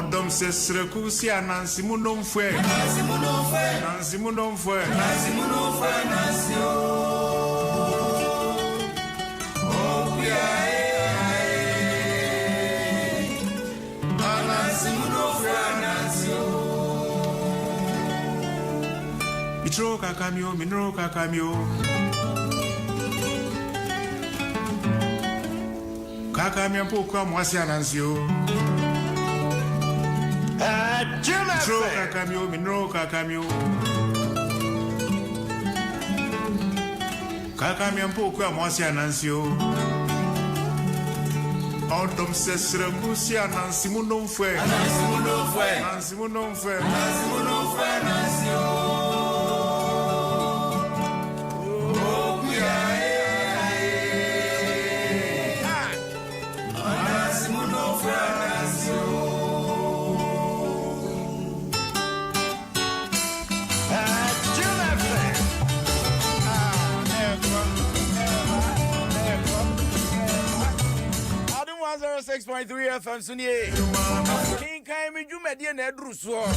Ɔdɔm sɛ srɛku si ananse mu nomfoɛ. Ananse mu nomfoɛ. Ananse mu nomfoɛ. Ananse mu nomfoɛ ananse o. Okuya e Ananse mu nomfoɛ ananse o. Mitro kakamio, minro kakamio. Kakamia mpo kura mo ase ananse o. Mitro kakamio, minro kakamio. Kakamia mpo kura mo ase ananse o. Ɔdɔm sɛ srɛku si ananse mu nomfoɛ. Ananse mu nomfoɛ. Ananse mu nomfoɛ. Ananse mu nomfoɛ ananse o. Okuya e Ananse mu nomfoɛ ananse o. Jim FM. Adom 106.3 FM so nie. Kenkan me dwumadie na aduru soɔ.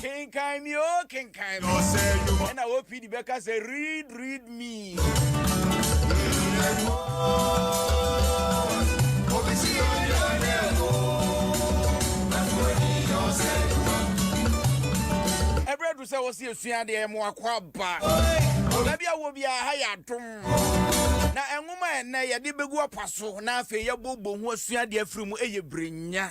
Kenkan me o kenkan me. Ɛna OPD bɛka sɛ read read me. Ɛberɛ du sɛ wɔsi esua adeɛ mo akɔ aba. Baabi a wɔ biara ha yɛ adom. Na nwoma a ɛnɛ yɛde bɛgu apa so na afei yɛbɔbɔ ho asua adeɛ afiri mu ɛyɛ Brenya.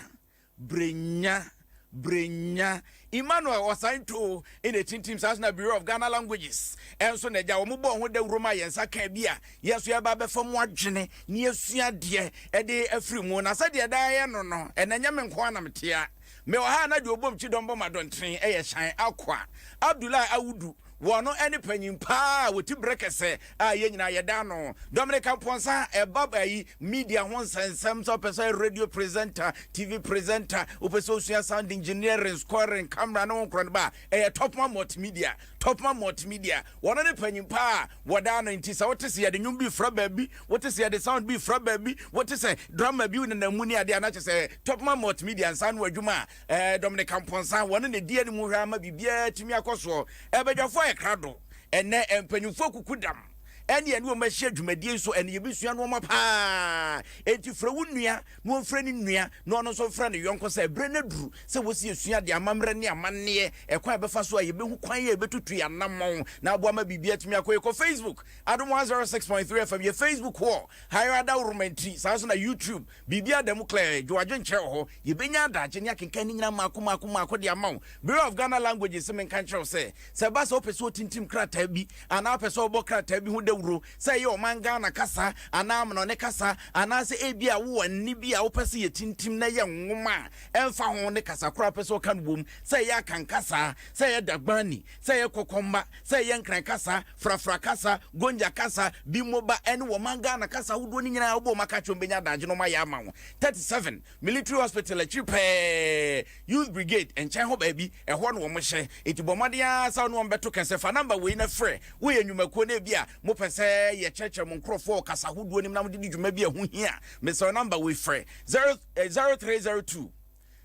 Brenya. Brenya. Emmanuel Osainto na ɛtintim saa so na Bureau of Ghana Languages ɛnso na agya wɔn bɔɔ ho dawuro ma yɛn nsa kan bi a yɛn nso yɛba abɛfa mu adwene ne yɛsua adeɛ ɛde afiri mu. Na sɛdeɛ daa yɛ no no, ɛnɛ nyɛ me nko ara na metea. Mewɔ ha a na deɛ ɔbom kyidɔm bɔ m'adɔntene yɛ Shan Akwa Abdullahi Awudu. Wɔno ne panyin paa a wɔti berɛ kɛsɛ a yɛn nyinaa yɛda ano. Dominic Amponsah, ɛba ayi media ho nsɛnsɛm sɛ wopɛ sɛ ɔyɛ radio presenter, TV presenter, wopɛ sɛ osua sound engineering, scoring, camera ne ho nkorɔ no ba a, ɛyɛ Topman Multimedia. Topman Multimedia. Wɔno ne panyin paa a wɔda ano nti sɛ wote sɛ yɛde nnwom bi fra baabi, wote sɛ yɛde sound bi fra baabi, wote sɛ drama bi nenam mu ne adeɛ a na kyerɛ sɛ Topman Multimedia nsa ano adwuma a eh, Dominic Amponsah wɔne na ɛdi anim hwɛ ama biribiara atumi akɔ soɔ. Badwafoɔ ayɛ krado ɛnɛ, mpanyinfoɔ kuku dam ɛne ɛne wɔn ahyia dwumadie nso ɛne yɛbɛsua nnoɔma paa. Enti frɛ wo nua na ɔmfrɛ ne nua na ɔno nso mfrɛ ne yɔnko sɛ ɛberɛ no aduru sɛ wɔsi yɛsua deɛ amammerɛ ne amanneɛ ɛkwan a ɛbɛfa so a yɛbɛhu kwan a yɛbɛtutu yɛn anammɔn na aboa ma biribi atumi akɔ. Yɛkɔ Facebook Adom 106.3 FM yɛ Facebook hɔ Higher Adawuruma nti saa nso na YouTube Biribiara da mu klɛɛ, dwo w'adwenkyerɛ wɔ hɔ. Yɛbɛnya adagye ne akenkan ne nyinaa mmaako mmaako mmaako de ama wo. Bureau of Ghana Languages se menka nkyerɛ wo sɛ, sɛ ɛba sɛ wopɛ sɛ wotintim krataa bi anaa wopɛ sɛ wobɔ krataa bi ho dawuro, sɛ ɛyɛ ɔman Ghana kasa anaa amanɔne kasa, anaasɛ ebia wowɔ nne bi a wopɛ sɛ yɛtintim na ɛyɛ nwoma a ɛmfa ho ne kasa korɔ a wopɛ sɛ woka no wom, sɛ ɛyɛ Akan kasa, sɛ ɛyɛ Dagbani, sɛ ɛyɛ Kɔkɔmba, sɛ ɛyɛ Nkran kasa, Frafra kasa, Gonja kasa, Bimoba, ɛne wɔman Ghana kasa ahodoɔ no nyinaa wobɔ wɔn aka kyerɛ wɔn bɛnya adagye na wɔayɛ ama wo. 37, Military Hospital akyiri pɛɛ, Youth Brigade nkyɛn hɔ baabi, ɛhɔ na wɔhyɛ. Enti bɔ mmɔden ara sɛ wo ne wɔn bɛto kɛsɛ. Fa namba wei na frɛ. Woyɛ nnwumakuo na ebia mopɛ sɛ yɛkyerɛkyerɛ mo nkorɔfoɔ wɔ kasa ahodoɔ no mu na mode di dwuma bi a ɛho hia a, mesrɛ wo namba wei frɛ, 0, 0302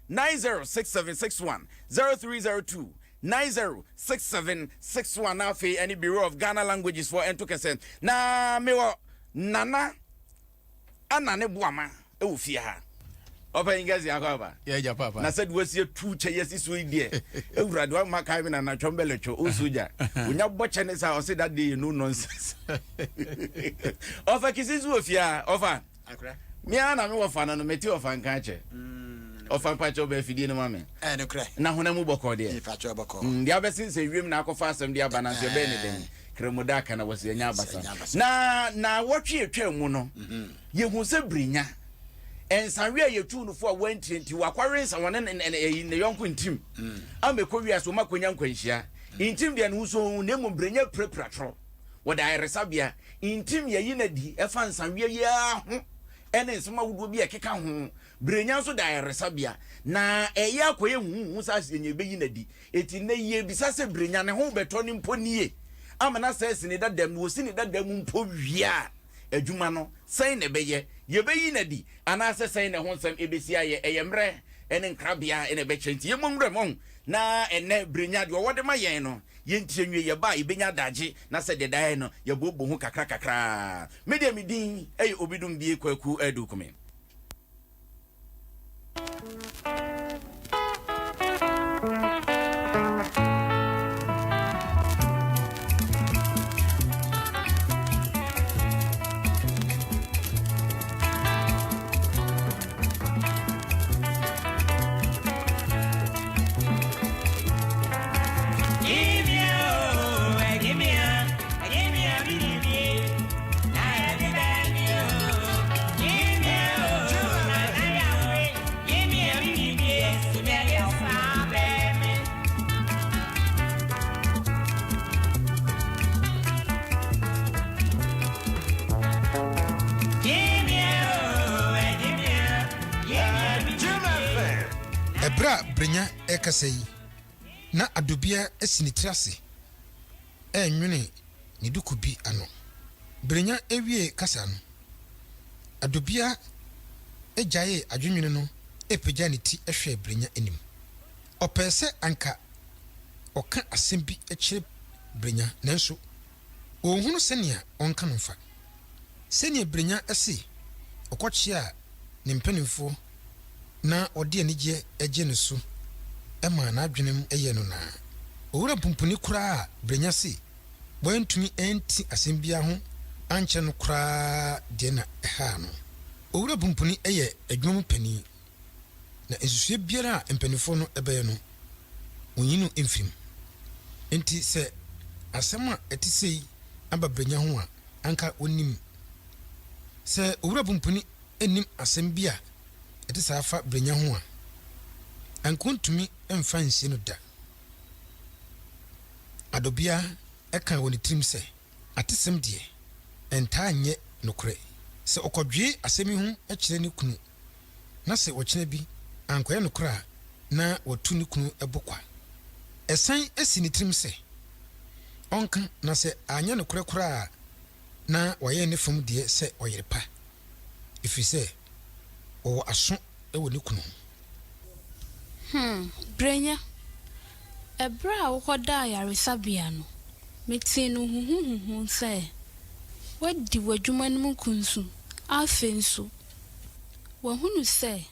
906761, 0302 906761 na afei ɛne Bureau of Ghana Languages foɔ ɛnto kɛsɛ. Na mewɔ Nana Anane Boama ɛwɔ fie ha. Ɔpanyin kɛse akɔ aba. Yɛ agya papa. Na sɛde wasi atu kyɛ yɛsi so yi deɛ ewurade wama kae me nana twɔm bɛlɛ twɔ o soja onya bɔ kyɛ ne sa ɔse that day no nonsense. Ɔfa kisi nso wɔ fie ha ɔfa. Akora. Me ara na me wɔfa no no mete ɔfa nka akyɛ. Ɔfa mpakyɛw bɛ afidie no ma me. Ɛɛ nokorɛ. Na honam mu bɔkɔɔ deɛ. Mpakyɛw bɔkɔɔ. Mm, deɛ abɛsensɛn wiem na akɔfa asɛm de aba nanso ɛbɛyɛ ne dɛn. Kramoda aka na wɔsi ɛnyɛ abasa. Na na wɔtwe atwa mu no, yɛhu sɛ birinya. Nsawe a yɛtuu no fo a wantie nti wakɔwe nsa wɔne ne ne ne yɔnko ntim. Ama ɛkɔ wiase wɔn akɔnya nkwanhyia. Ntim deɛ ne ho so na mmom birinya pirapira toro. Wɔde ayaresabea ntim yɛyi no adi ɛfa nsaweɛ yi ara ho ne nsɛm ahodoɔ bi a ɛkeka ho. Berenya nso da ayaresabea, na ɛyɛ akɔyɛ huhuhu sɛ aseɛ nyɛ ɛbɛyi no adi. Enti nnɛ yi yɛrebisa sɛ Berenya ne ho rebɛtɔ no mpo nie ama no asɛe asi ne dada mu? Ɔsi ne dada mu mpo wie a, adwuma no, sɛn na ɛbɛyɛ? Yɛbɛyi no adi anaasɛ sɛn na ɛho nsɛm ɛbɛsi ayɛ? Ɛyɛ mmerɛ. ne nkrabea na ɛbɛkyerɛ nti yɛmmɔ nwura mu ɔho na ɛnɛ Brenya deɛ ɔwɔ de ma yɛn no yɛntie nwie yɛba a yɛbɛnya adagye na sɛ deɛ daeɛ no yɛbooboo ho kakra kakra. Me deɛ me din yɛ Obidumbie Kwaku Adu Kumi. Ɛberɛ a Brenya rekasa yi, na Adobia asi ne tiri ase renwene ne duku bi ano. Brenya wiee kasa no, Adobia gyaee adwennwene no pagyaa ne ti hwɛɛ Brenya anim. Ɔpɛɛ sɛ anka ɔka asɛm bi kyerɛ Brenya nanso ɔnhunu sɛnea ɔnka no mfa. Sɛnea Brenya se ɔkɔkyeaa ne mpanimfoɔ na ɔde anigyeɛ gyee no so maa n'adwenem yɛɛ no naa. Owura Pumpuni koraa a Brenya se wantumi anti asɛm biara ho ankyerɛ no koraa deɛ na ɛhaa no. Owura Pumpuni yɛ adwuma mu panin, na nsusuiɛ biara a mpanimfoɔ no bɛyɛ no, wɔnyi no mfiri mu. Enti sɛ asɛm a ɛte sei aba Brenya ho a, anka ɔnim. Sɛ Owura Pumpuni nnim asɛm bi a ɛte saa fa Brenya ho a, anka ɔntumi mfa nsie no da. Adobea kaa wɔ ne tirim sɛ, Atesɛm deɛ, ɛntaa nyɛ nokorɛ. Sɛ ɔkɔdwee asɛm yi ho kyerɛ ne kunu na sɛ ɔkyena bi ankɔyɛ nokorɛ a, na watu ne kunu bo kwa. Ɛsan si ne tirim sɛ, ɔnka na sɛ anyɛ nokorɛ koraa a, na wayɛ ne fam deɛ sɛ ɔyere pa, ɛfiri sɛ ɔwɔ aso wɔ ne kunu ho. Hmm, Brenya, ɛberɛ a wokɔdaa ayaresabea no, metee no huhuhuhu sɛ woadi w'adwuma no mu kunsu. Afei nso, wɔahunu sɛ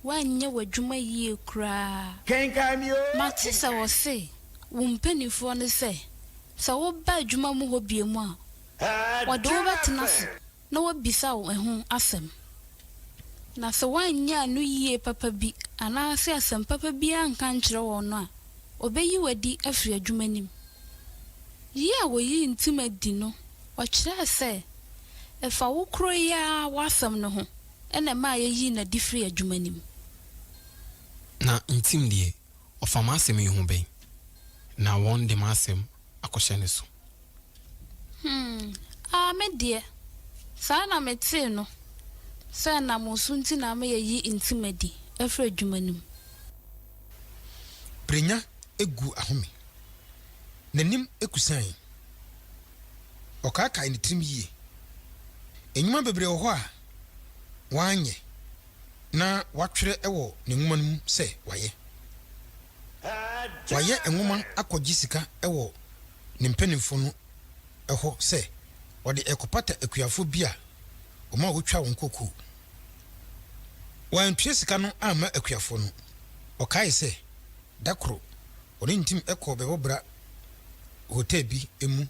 woanyɛ w'adwuma yie koraa. Kenkan mi oo, Mate sɛ kenkan. wɔse wo mpanimfoɔ no sɛ, sɛ woba adwuma mu hɔ bio a, wɔde wo bɛtena ase na wɔabisa wo ɛho asɛm. Na sɛ woanyɛ anoyie papa bi anaase asɛm papa biara anka ankyerɛ wɔn a, wɔbɛyi wo adi afiri adwuma no mu. Yi a wɔyii Ntim adi no, ɔkyerɛɛ sɛ, ɛfa wo koro yi ara w'asɛm no ho na ɛmaa yɛyii no adi firii adwuma no mu. Na Ntim deɛ, ɔfa m'asɛm yi ho bɛn? Na wɔde m'asɛm akɔhyɛ ne so. Hmm, ah, me deɛ, saa na metee no, sɛ ɛnam wo so nti na ama yɛayi Ntim adi afiri adwuma no mu. Brenya guu ahome. N'anim kusae. Ɔkaakae ne tirim yie. Nnwuma bebree wɔ hɔ a wanyɛ na watwerɛ wɔ ne nwoma no mu sɛ wayɛ. Wayɛ nwoma akɔgye sika wɔ ne mpanimfoɔ no hɔ sɛ ɔde rekɔpata akuafoɔ bi a wɔma wɔtwa wɔn kokoo. Wantua sika no amma akuafoɔ no. Ɔkae sɛ da koro ɔne ne tim kɔɔ bɛbɔbra hotel bi mu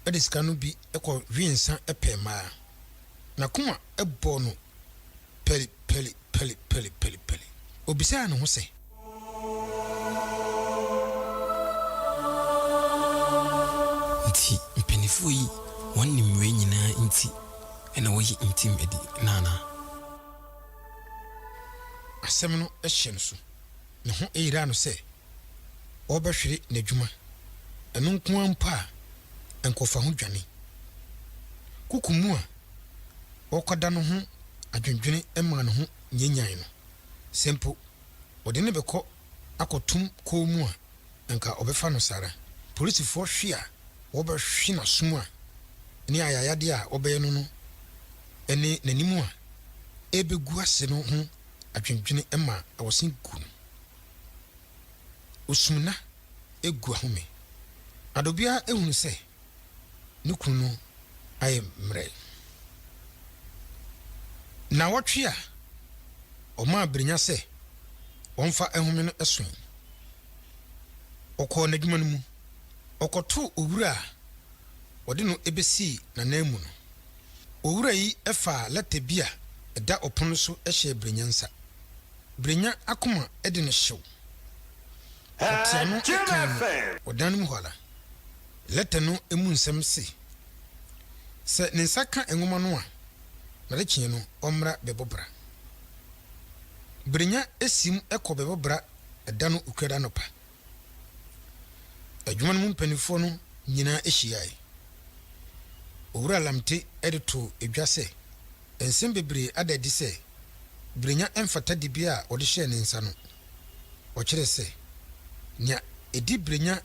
de sika no bi kɔwee nsa pɛɛ mmaa. N'akoma bɔɔ no pɛli pɛli pɛli pɛli pɛli pɛli. Obisaa ne ho sɛ. Nti mpaninfoɔ yi wɔn nim wei nyinaa nti na wɔyi ntim adi no anaa? Asɛm no hyɛ no so. Ne ho yeraa no sɛ ɔrebɛhwere n'adwuma, ɛno nko ara mpo a, anka ɔfa ho dwane. Kuku mu a ɔrekɔda no ho adwendwene maa ne ho nyanyan no. Sɛ mpo wɔde no bɛkɔ akɔtom kɔn mu a, anka ɔbɛfa no saa ara. Polisifoɔ hwe a wɔbɛhwe n'asom a ne ayayadeɛ a wɔbɛyɛ no no ne n'anim a ɛrebɛgu ase no ho. adwendwene ma awɔsen gu no. Osum na egu ahome. Adobea hunu sɛ ne kunu no ayɛ mmerɛ. Nnawɔtwe a ɔmaa Brenya sɛ ɔmfa nhome no soe. Ɔkɔɔ n'adwuma no mu. Ɔkɔtoo owura a ɔde no besii n'ananmu no. Owura yi faa lɛtɛ bi a ɛda ɔpon no so hyɛɛ Brenya nsa. Brenya akoma de no hyew. Ɔte ano kan no wɔ dan no mu hɔ ara. Lɛtɛ no mu nsɛm se, sɛ ne nsa ka nwoma no a, n'adekyeɛ no ɔmmra bɛbɔ bra. Brenya siim kɔ bɛbɔ bra da no Okuada anɔpa. Adwuma no mu mpanimfoɔ no nyinaa hyiae. Owura Lamte de too dwa sɛ nsɛm bebree ada adi sɛ Brenya mfata dibea a wɔde hyɛɛ ne nsa no. Ɔkyerɛɛ sɛ nea edi Brenya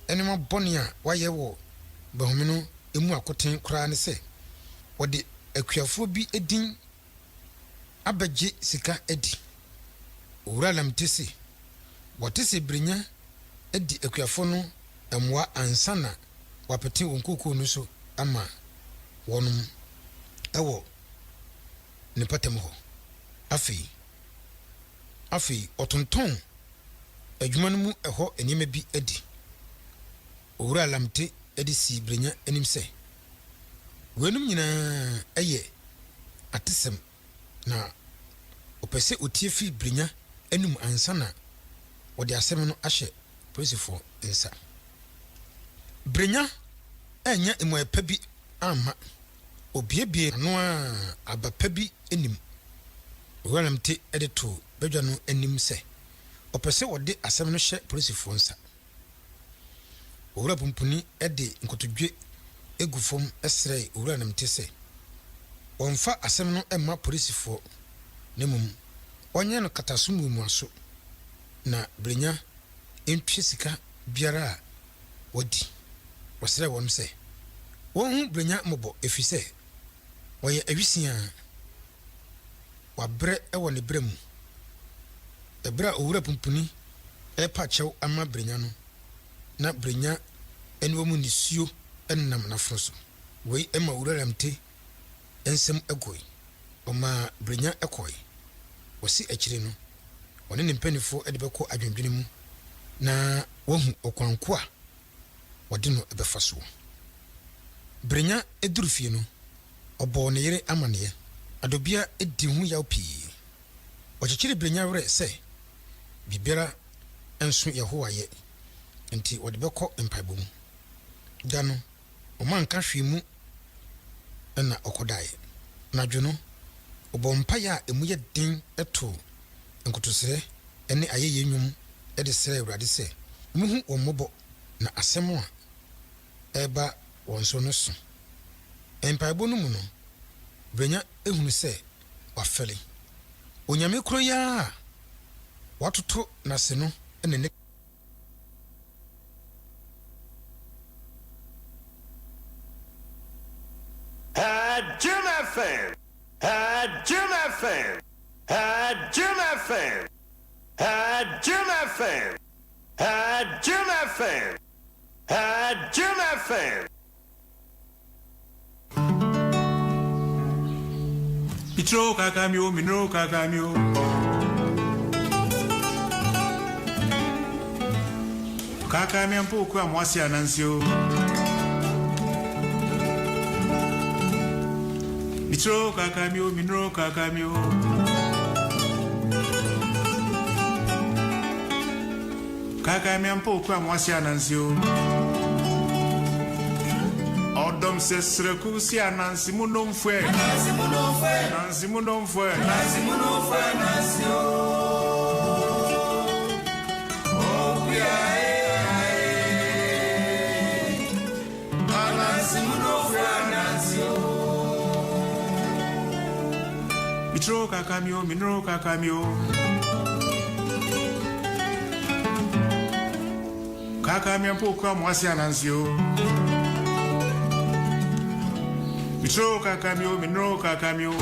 nneɛma bɔne a wayɛ wɔ Bahumi no mu akoten koraa ne sɛ ɔde akuafoɔ bi din abɛgye sika adi. Owura Lamte se wɔte se Brenya adi akuafo no mmoa ansa na wɔapete wɔn kookoo no so ama wɔnom wɔ ne mpɔtam hɔ. Afei afei ɔtontɔn adwuma no mu hɔ nneɛma bi adi. Owura Lamte de sii Brenya anim sɛ, Weinom nyinaa yɛ atesɛm na ɔpɛ sɛ otie fi Brenya anom ansa na wɔde asɛm no ahyɛ polisifo nsa. Brenya annya mmuae pa bi amma. Obuebuee n'ano a aba pa bi nni mu. Owura Lamte de too badwa no anim sɛ ɔpɛ sɛ wɔde asɛm no hyɛ polisifo nsa. Owura Pumpuni de nkotodwe gu fam srɛɛ Owura Namte sɛ wɔmfa asɛm no mma polisifoɔ na mmom wɔnyɛ no kataso muamuaso na Brenya ntua sika biara a wadi. Ɔsrɛɛ wɔn sɛ wɔnhu Brenya mmɔbɔ ɛfiri sɛ ɔyɛ awisiaa. Wabrɛ wɔ ne brɛ mu. Ɛberɛ a Owura Pumpuni repa kyɛw ama Brenya no, na Brenya aniwa mu nisuo nenam n'afono so. Wei ma Owura Lamte nsam goe. Ɔmaa Brenya kɔe. Ɔse akyire no, ɔne ne mpaninfoɔ de bɛkɔ adwendwene mu na wɔahu ɔkwan ko a wɔde no bɛfa soɔ. Brenya duru fie no, ɔbɔɔ ne yere amanneɛ. Adobea dii ho yaw pii. Ɔkyekyeree Brenya werɛ sɛ biribiara nso Yehowa yɛ, enti wɔde bɛkɔ mpaebɔ mu. Da no, wɔanka hwee mu na ɔkɔdaeɛ. Anadwo no, ɔbɔɔ mpaeɛ a emu yɛ den too nkotosrɛ ne ayɛyie nnwom de srɛɛ Awurade sɛ ɔmmehu wɔn mmɔbɔ na asɛm a ɛreba wɔn so no so. Mpaebɔ no mu no, Brenya hunu sɛ wafɛre. Onyame koro yi ara a watoto n'ase no na ne. Jim FM, Jim FM, Jim FM, Jim FM, Jim FM, Jim FM. Mitro kakamio, minro kakamio. Kakamia mpo kura mwasi anansio. Mitro kakamio, minro kakamio. Kaakae me ampa okura mo ase ananse o. Ɔdɔm sɛ srɛku si ananse mu nomfoɛ. Ananse mu nomfoɛ. Ananse mu nomfoɛ. Ananse mu nomfoɛ ananse o. Okuya e ae. Ananse mu nomfoɛ ananse o. Mitro kakamio, minro kakamio. Kakamia mpo okura mo ase ananse o. Mitro kakamio, minro kakamio.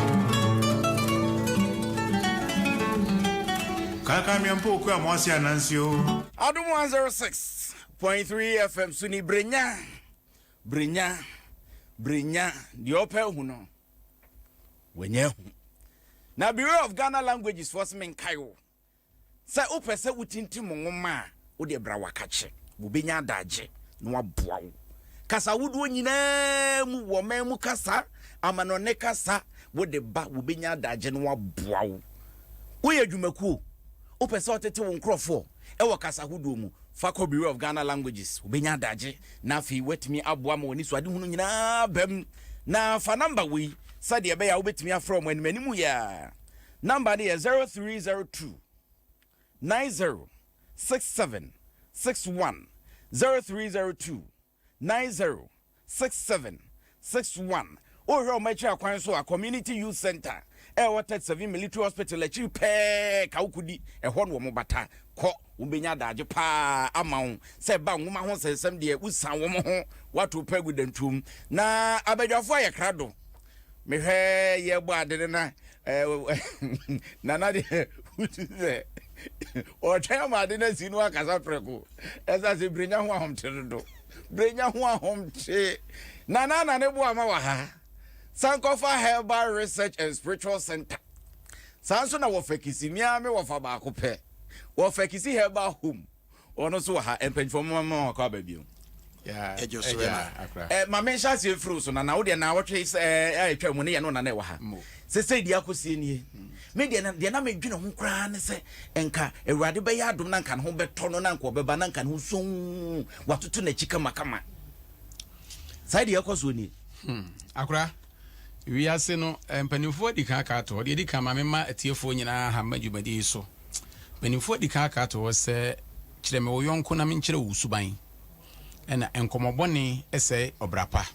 Kaka miampo okua mo ase anansi o. Adom 106.3 FM so ni Brenya, Brenya, Brenya, deɛ ɔpɛ ahu no, wanya ahu. Na Bureau of Ghana Languages foɔ se menkae wo sɛ wopɛ sɛ wotintim nwoma a, wodeɛ bra wakakye, wobɛnya adagye na waboa wo. Kasa ahodoɔ nyinaa mu, wɔ ɔman mu kasa, amanɔne kasa, wode ba, wobɛnya adagye na waboa wo. Woyɛ adwumakuo, wopɛ sɛ ɔtete wo nkurɔfoɔ wɔ kasa ahodoɔ mu, fa kɔ Bureau of Ghana Languages, wobɛnya adagye na afei woatumi aboa ma w'anisoadehunu nyinaa aba mu. Na fa namba wei sɛdeɛ ɛbɛyɛ a wobɛtumi afrɛ wɔn anim anim yi ara. Namba no yɛ 0302 90 67 61, 0302 90 67 61. Wohwɛ wɔn akyiri akwan so a, Community Youth Centre a ɛwɔ 37 Military Hospital akyiri pɛɛ ka wokɔdi, ɛhɔ na wɔn bata. Kɔ, wɔbɛnya adagye paa ama wo. Sɛ ɛba nwoma ho nsɛnsɛm deɛ, wosan wɔn ho, woato pɛ agu dantuom. Na abadwafoɔ ayɛ krado. Mehwɛ yɛbɔ ade no na Nana deɛ wotu sɛ ɔtwɛn ama ade no asi no akasa prɛko. Ɛsɛ sɛ Brenya ho ahomte dodo. Brenya ho ahomte. Nana na ne bo ama wɔ ha. Sankɔfa Herbal Research and Spiritual Center. Saa nso na wɔfa kisi mea me wɔfa baako pɛ. Wɔfa kisi Herbal Home. Ɔno nso wɔ ha. Mpanyinfoɔ mo ma wakɔ aba bio. Eh, ma menhyɛ aseɛ mfiri wo so nana. Wo deɛ naawɔtwe sɛ eh, atwa mu ne yɛ no nana ɛwɔ ha. Sesei deɛ akɔsie nie. Me deɛ deɛ na medwene ho koraa ne sɛ nka Awurade bɛyɛ adom na nka ne ho bɛtɔ no na nka ɔbɛba na nka ne ho sɔn watoto n'akyi kamakama. Saa deɛ ɛkɔ soɔ nie. Hmm. Akora, wiase no, eh, mpanimfoɔ adi kan aka ato hɔ. Deɛ ɛdi kan ma mema atiefoɔ nyinaa ha mma dwumadie yi so. Mpanimfoɔ adi kan aka ato hɔ sɛ, kyerɛ me wo yɔnko na menkyerɛ wo suban. Ɛna nkɔmmɔ bɔne sɛe ɔbra pa.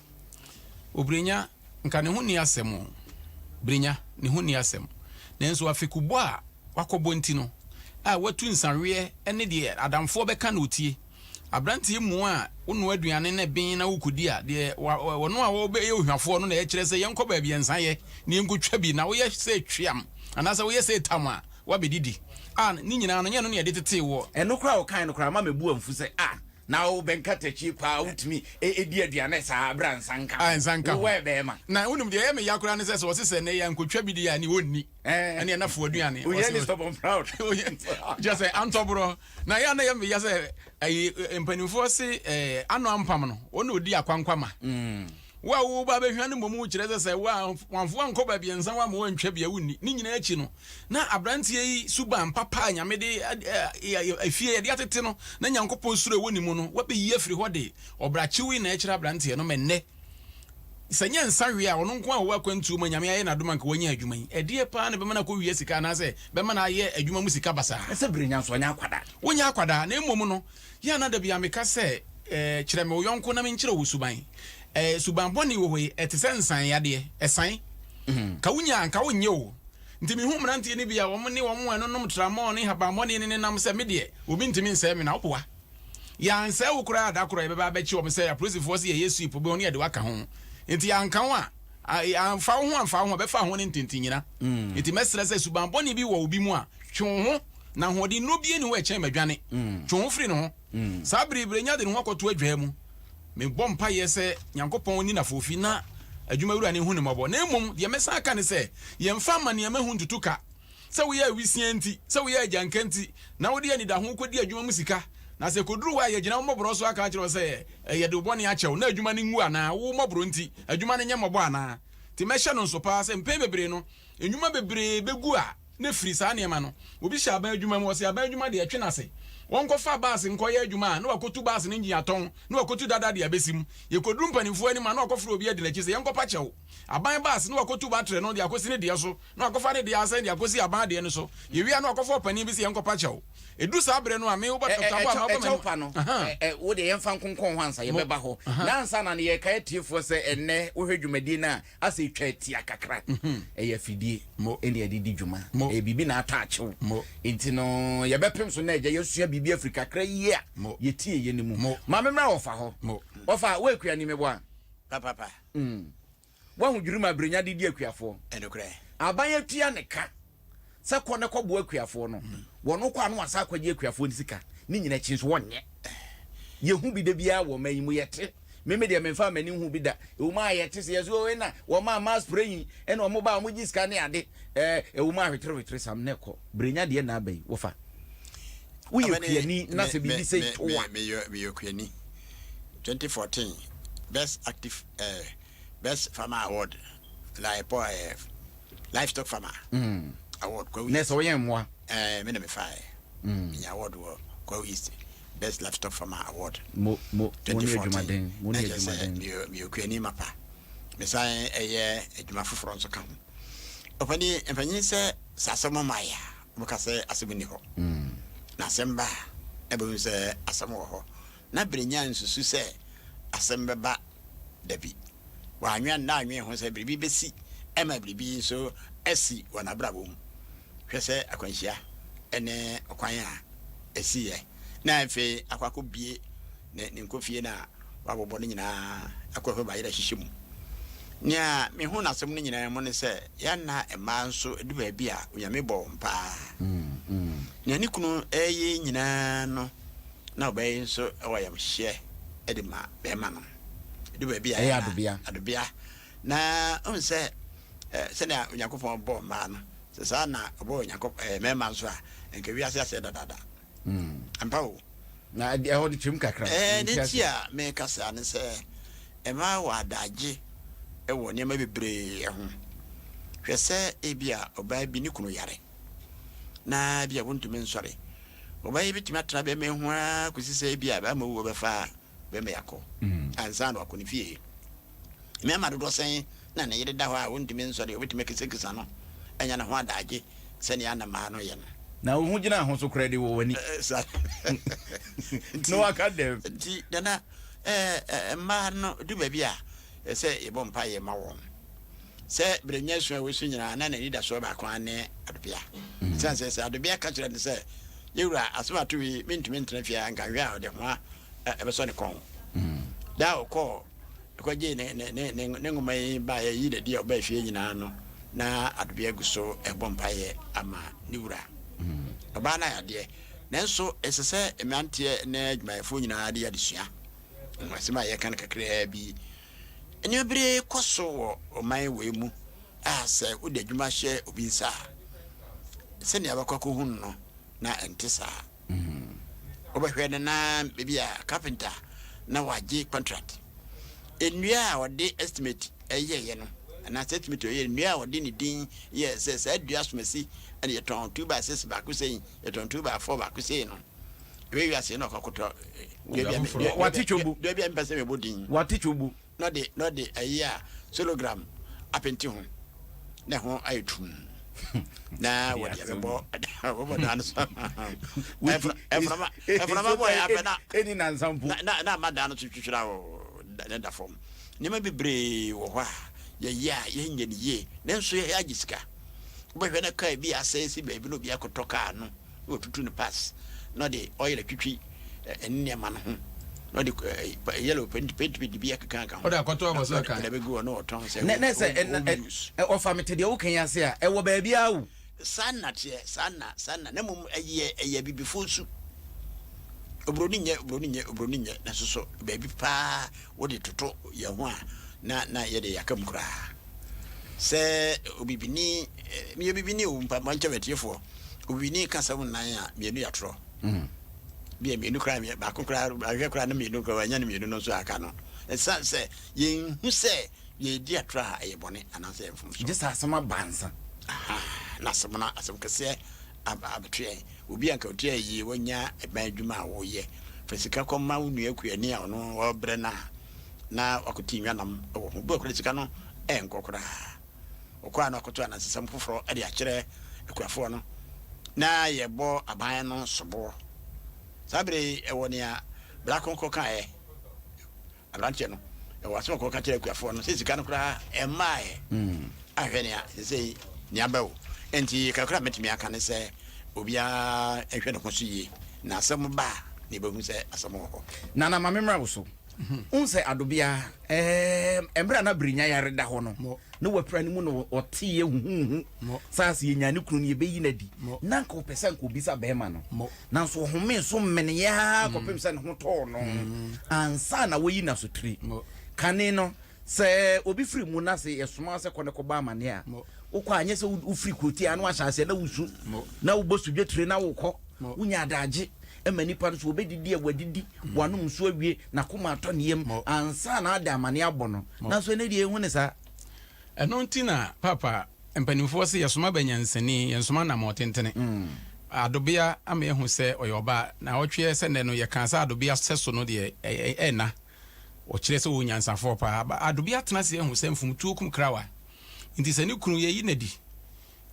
Obrenya, nka ne ho nni asɛm o. Brenya, ne ho nni asɛm. Nanso afekubɔ a wakɔbɔ nti no, a watu nsaweɛ ne deɛ adamfoɔ bɛka na ɔtie. Aberanteɛ mua a wonoa aduane na ɛben na wokɔdi a, deɛ ɔno a ɔbɛyɛ ohwafoɔ no na ɛkyerɛ sɛ yɛnkɔ baabi a nsa yɛ na yɛnkɔtwa bi, na woyɛ sɛ tweam anaasɛ woyɛ sɛ tam a, woabɛdidi. A ne nyinaa no, nyɛ ɛno na yɛde tetee woɔ. Ɛno koraa a ɔkae no koraa ma me bo amfu sɛ, ah, na wo bɛnkatakyi paa wotumi di aduane saa berɛ a nsa nka ho. A nsa nka ho. Wowɔ bɛɛma. Na wonim deɛ ɛyɛ me ya koraa ne sɛ, sɛ ɔse sɛ nnɛ yi ankɔtwa bi deɛ a, ɛneɛ ɔnni. Ɛneɛ na fo aduane. Ohia ni stubborn proud. Kyerɛ sɛ antɔborɔ. Na ɛyɛ a na ɛyɛ me ya sɛ ɛyi mpanimfoɔ se ɛɛ ano ampam no wɔn na odi akwankwama. Wo a wo ba bɛhwa no mmom kyerɛ sɛ sɛ wo a wamfo ankɔ baabi nsa wo ama wantwa bi a wonni. Ne nyinaa akyi no na aberanteɛ yi suban papa a Nyame de efie yɛde atete no na Nyankopɔn suro ɛwɔ ne mu no wabɛyi afiri hɔ de ɔbrakyew yi na ɛkyerɛ aberanteɛ no ma nnɛ Sɛ nyɛ nsa we a ɔno nko a ɔwɔ akwantuo mu a Nyame ayɛ no adom anka wanya adwuma yi, ɛdeɛ paa na ɛbɛma no akɔwia sika anaasɛ bɛma no ayɛ adwuma mu sika basaa? Ɛsɛ berɛ nya nso ɔnyɛ akwadaa. Wonyɛ akwadaa, na mmom no, yɛ a na da biara meka sɛ, Kyerɛ me wo yɔnko na menkyerɛ wo suban. Suban bɔne wɔ hɔ yi, ɛte sɛ nsan yadeɛ, ɛsan. Ka wonya a, anka wonyɛ o. Nti mehu mmeranteɛ no bi a wɔn ne wɔn a ɛnonom tramɔɔ ne nhabanbɔne no nenam sɛ me deɛ, obi ntumi nsɛe me na woboa. Yɛansɛe wo koraa a, da koro a yɛbɛba abɛkye wɔn sɛ apolisifoɔ se yɛyɛ sweep wobɛhu ne yɛde wo aka ho. Nti yɛanka wo a, amfa wo ho amfa wo ho a, bɛfa ho ne ntentennyina. Nti mɛsrɛ sɛ suban bɔne bi wɔ obi mu a, twe wo ho, na ahoɔden nnuro biara nni hɔ a ɛkyɛn madwane. Twe wo ho firi ne ho. Saa bere yi, Brenya de ne ho akɔto adwaa mu. Mebɔ mpaeɛ sɛ Nyankopɔn nni n'afoofi na adwumawura no nhu no mmɔbɔ. Na mmom deɛ mɛsan aka ne sɛ, yɛmfa amanneɛmahu ntutu ka. Sɛ woyɛ awisiaa nti, sɛ woyɛ agyanka nti, na wode anidaho kɔdi adwuma mu sika, na sɛ ɛkɔduru hɔ a yɛgyina wo mmɔborɔ so aka akyerɛ wo sɛ yɛde wo bɔne akyɛ wo, na adwuma no ngu anaa? Wo mmɔborɔ nti, adwuma no nyɛ mmɔbɔ anaa? Nti mɛhyɛ no nso paa sɛ mpɛn bebree no, nnwuma bebree bɛgu a na ɛfiri saa nneɛma no. Obi hyɛ aban adwuma mu, ɔse aban adwuma deɛ ɛtwe n'ase. Wɔnkɔfa baase nkɔyɛ adwuma a, na wakɔtu baase no engine atɔn, na wakɔtu dada de abɛsi mu. Yɛkɔduru mpanimfoɔ anim a, na wakɔfrɛ obi adi n'akyi sɛ yɛnkɔpa kyɛw. Aban baase, na wakɔtu battery no de akɔsi ne deɛ so. na wakɔfa ne deɛ asan de akɔsi aban adeɛ no so. Yɛwie a na wakɔfa ɔpanin bi sɛ yɛnkɔpa kyɛw. Ɛduru saa berɛ no a, me, wo ba Dɔkta Aboah, ma wobɛ Kyɛw pa no, wo deɛ yɛmfa nkonkɔn hɔ ansa yɛbɛba hɔ. Na ansa na no yɛrekae atiefoɔ sɛ ɛnnɛ wohwɛ dwumadie no a, asɛ ɛtwa atia kakra. Ɛyɛ afidie na yɛde di dwuma. Ɛyɛ biribi na atɔ akyew. Nti no yɛbɛpem so na agya yɛasua biribi afiri kakra yi a yɛtieeɛ no mu. Ma memmra wɔfa hɔ. Wɔfa, wo Akuani meboa? Papapa. Woahu dwirim a Brenya de di akuafoɔ. Ɛnokorɛ. Aban atua ne ka. sɛ kɔ ne kɔboa akuafoɔ no, wɔn kɔ a na wɔasan akɔgye akuafoɔ no sika. Ne nyina akyi nso wɔnyɛ. Yɛhu bi da biara wɔ ɔman yi mu, yɛte. Me me deɛ memfaa m'ani nhuu bi da. Ɛwɔ mu a yɛte sɛ yɛsɛ oo na wɔn a mass praying ɛna wɔn ba a wɔgye sika ne ade. Ɛɛ ɛwɔ mu a hwetere hwetere sam na ɛkɔ. Brenya deɛ na aba yi wofa. Woyɛ kuani na sɛ biribi sɛ to a. Meyɛ meyɛ kuani. 2014 best active eh, best farmer award like po eh, livestock farmer mm. award. Kwawu East. Na sɛ woyɛ mmoa. Eh, me na mefaeɛ. Mm. Menya award wɔ Kwawu East. Best Livestock Farmer Award Mo, mo, mo ne adwumaden, mo ne adwumaden. Meyɛ, meyɛ okuani mapa. Mesan yɛ adwuma foforɔ nso ka ho. Ɔpanin, mpanyin sɛ sɛ asɛm mmaeɛ a, wɔka sɛ asɛm nni hɔ. Na asɛm ba a, na bɛhu sɛ asɛm wɔ hɔ. Na Berenya nsusu sɛ asɛm bɛba da bi. Wannwen na annwen ho sɛ biribi bɛsi ma biribi nso asi wɔ n'abrabɔ mu. Hwɛ sɛ akwanhyia ne ɔkwan a ɛsiiɛ na afei akɔ akɔbue ne ne nkofie no a wabobɔ no nyinaa akɔ hɔ bayerɛ ahyehyɛ mu. Nea mehu no asɛm no nyinaa mu ne sɛ yɛn na mmaa nso du baabi a Onyame bɔ wɔn paa. Nea ne kunu reyɛ nyinaa no na ɔbaa yi nso wɔ ayamhyeɛ de ma bɛrima no. Ɛdu baabi a ɛyɛ adobea. Adobea. Na wohu sɛ sɛnea Onyankopɔn bɔɔ mmaa no, sɛ saa na ɔbɔɔ Onyankopɔn ɛɛ mmarima nso a, nka wiase asɛe dadaada. Ampa o. Na ɛhɔ de kyerɛm kakra. Ɛɛ ne nti a meka saa ne sɛ mmaa wɔ adagye wɔ nneɛma bebree ho. Hwɛ sɛ ebi a ɔbaa bi ne kunu yare na ebi a wontumi nsɔre. Ɔbaa yi betumi atena bɛrima yi ho ara kɔsi sɛ ebi a bɛrima wu ɔbɛfa bɛrima yi akɔ ansa na wakɔ ne fie. Mmarima dodoɔ sɛn na ne yere da hɔ a ɔntumi nsɔre, ɔbɛtumi akisakisa no anya ne ho adagye sɛnea na mmaa no yɛ no? Na wo ho gyina ho so koraa de wɔ w'ani. Saa. Na waka dɛm. Nti, Nana, mmaa no du baabi a, ɛsɛ yɛbɔ mpaeɛ ma wɔn. Sɛ berɛnya su a wɔsu nyinaa, na n'anidasoɔ baako ara ne Adobea. Ɛsiane sɛ, sɛ Adobea ka kyerɛ no sɛ, Yɛwura, asɛm ato yi, mentumi ntena fie ha, nka nhwɛ a ɔde hoa ɛbɛsɔ ne kɔn. Da a ɔkɔɔ kɔgyee ne ne ne ne ne nwoma yi baeɛ yi n'adi a ɔbaa fie nyinaa no, na Adobea gu so rebɔ mpaeɛ ama ne wura. Ɔbaa no ayɛ adeɛ, nanso ɛsɛ sɛ mmeranteɛ ne adwumayɛfoɔ nyinaa de yɛ adesua. Ho asɛm a yɛka no kakraa bi. Nneɛma bebree kɔ so wɔ ɔman wei mu a sɛ wode adwuma hyɛ obi nsa a, sɛnea wobɛkɔ akɔhu no no, na ɛnte saa. Wobɛhwɛ no na ebi a carpenter na wagye contract. Nnua a ɔde estimate yɛeɛ no, anaasɛ estimate ɔyɛ nnua a ɔde ne din yɛɛ sɛ saa dua asomasi ɛna yɛtɔn 2 by 6 baako sei, yɛtɔn 2 by 4 baako sei no. Ebe wiase na ɔkɔkɔtɔ dua bi a dua bi a mepɛ sɛ mebɔ din. Wate twɔbu. Na ɔde na ɔde ayi a sonogram apente ho na ɛho ayɛ tumm na wɔde abɛbɔ wɔbɔ dan no so mframa mframa bɔ yɛ afɛ na ɛni nansa mpo na na ama dan no so twitwira wɔ ne da fam. Nneɛma bebree wɔ hɔ a yɛyɛ a yɛnyɛ no yie nanso yɛyɛ agye sika. Wobɛhwɛ na kaa bi asɛe si baabi na obi akɔtɔ kaa no na watutu no pass na ɔde oil atwitwi ne nneɛma no ho na ɔde yellow paint paint bi akeka aka ho ɔde akɔtɔ abɔ sɛ kan ɔde abɛgu hɔ na ɔtɔn sɛ ne ne sɛ ɔfa mete deɛ woka yi ase a ɛwɔ baabi a o. Saa na teɛ saa na saa na na mmom ɛyɛ ɛyɛ abibifoɔ su. Oburoni nyɛ oburoni nyɛ oburoni nyɛ nanso so baabi paa wode toto yɛn ho a na na yɛde yɛaka mu koraa. Sɛ obibini, meyɛ obibini o, mpa mankyɛ atiefoɔ, obibini ka sɛm nnan a, mmienu yɛ atorɔ. Bia mmienu koraa, baako koraa, ahwɛ koraa na mmienu koraa, wanya no mmienu no nso aka no. Ɛsiane sɛ yɛnhu sɛ yɛredi atorɔ a ɛyɛ bɔne anaasɛ ɛyɛ mfomsoɔ. Gye sɛ asɛm aba ansa. Aha, na asɛm no, asɛm kɛseɛ abɛto yɛn. Obi a nka ɔte ayie, wanya ɛban adwuma a ɔyɛ, fa sika kɔma wo nua kuani a ɔno ɔbrɛ no a, na wakɔte nnwanam wɔ ho. Bi wɔ koraa sika no ɛnkɔ koraa. Ɔkɔ a na wakɔto anansesɛm foforɔ de akyerɛ akuafoɔ no, na yɛbɔ aban no soboɔ. Saa berɛ yi ɛwɔ nea Brako kɔkaeɛ, aberanteɛ no, ɛwɔ asɛm a ɔkɔka kyerɛ akuafoɔ no sɛ sika no koraa ɛmmaeɛ. Ahwɛ nea sesei nea aba o. Enti kakra a mɛtumi aka ne sɛ obiara nhwɛ ne ho so yie, na asɛm ba a na yɛbɛhu sɛ asɛm wɔ hɔ. Nana ma me mmra wo so. Wohu sɛ Adobea, ɛɛm, mmerɛ a na Brenya yare da hɔ no, na wapira ne mu na ɔteeɛ huhuuhu sɛ ase yɛnya ne kunu no yɛbɛyi no adi. Na anka ɔpɛ sɛ anka ɔbisa bɛrima no. Nanso ɔhomee so meneeɛ ara kɔpem sɛ ne ho tɔɔ no ansa na wayi no asotire. Kane no, Sɛ obi firi mu na sɛ yɛsoma wo sɛ kɔ ne kɔbɔ amaneɛ a, wokɔ a, nyɛ sɛ wofiri kurotia na wahyɛ aseɛ na wosu na wobɔ sodwetire na wokɔ. Wonya adagye ma nipa no so wɔbɛdidi a wadidi, wanom nsuo awie, n'akoma atɔ ne yam ansa na ade amaneɛ abɔ no. Nanso ɛnnɛ deɛ yɛnhu ne saa. Ɛno nti na Paapa mpanimfoɔ se yɛsoma ba nyansani, yɛnsoma anammɔn tentene. Adobea ama yɛahu sɛ ɔyɛ ɔbaa. Naawɔtweɛ sɛ nnɛ no yɛkaa sɛ adobea sɛso no deɛ ɛnna. Wɔkyerɛ sɛ ɔyɛ onyansafoɔ paa. Ba Adobe atena ase ahu sɛ mfomtuo kum krawa. Nti sɛ ne kunu yɛyi no adi.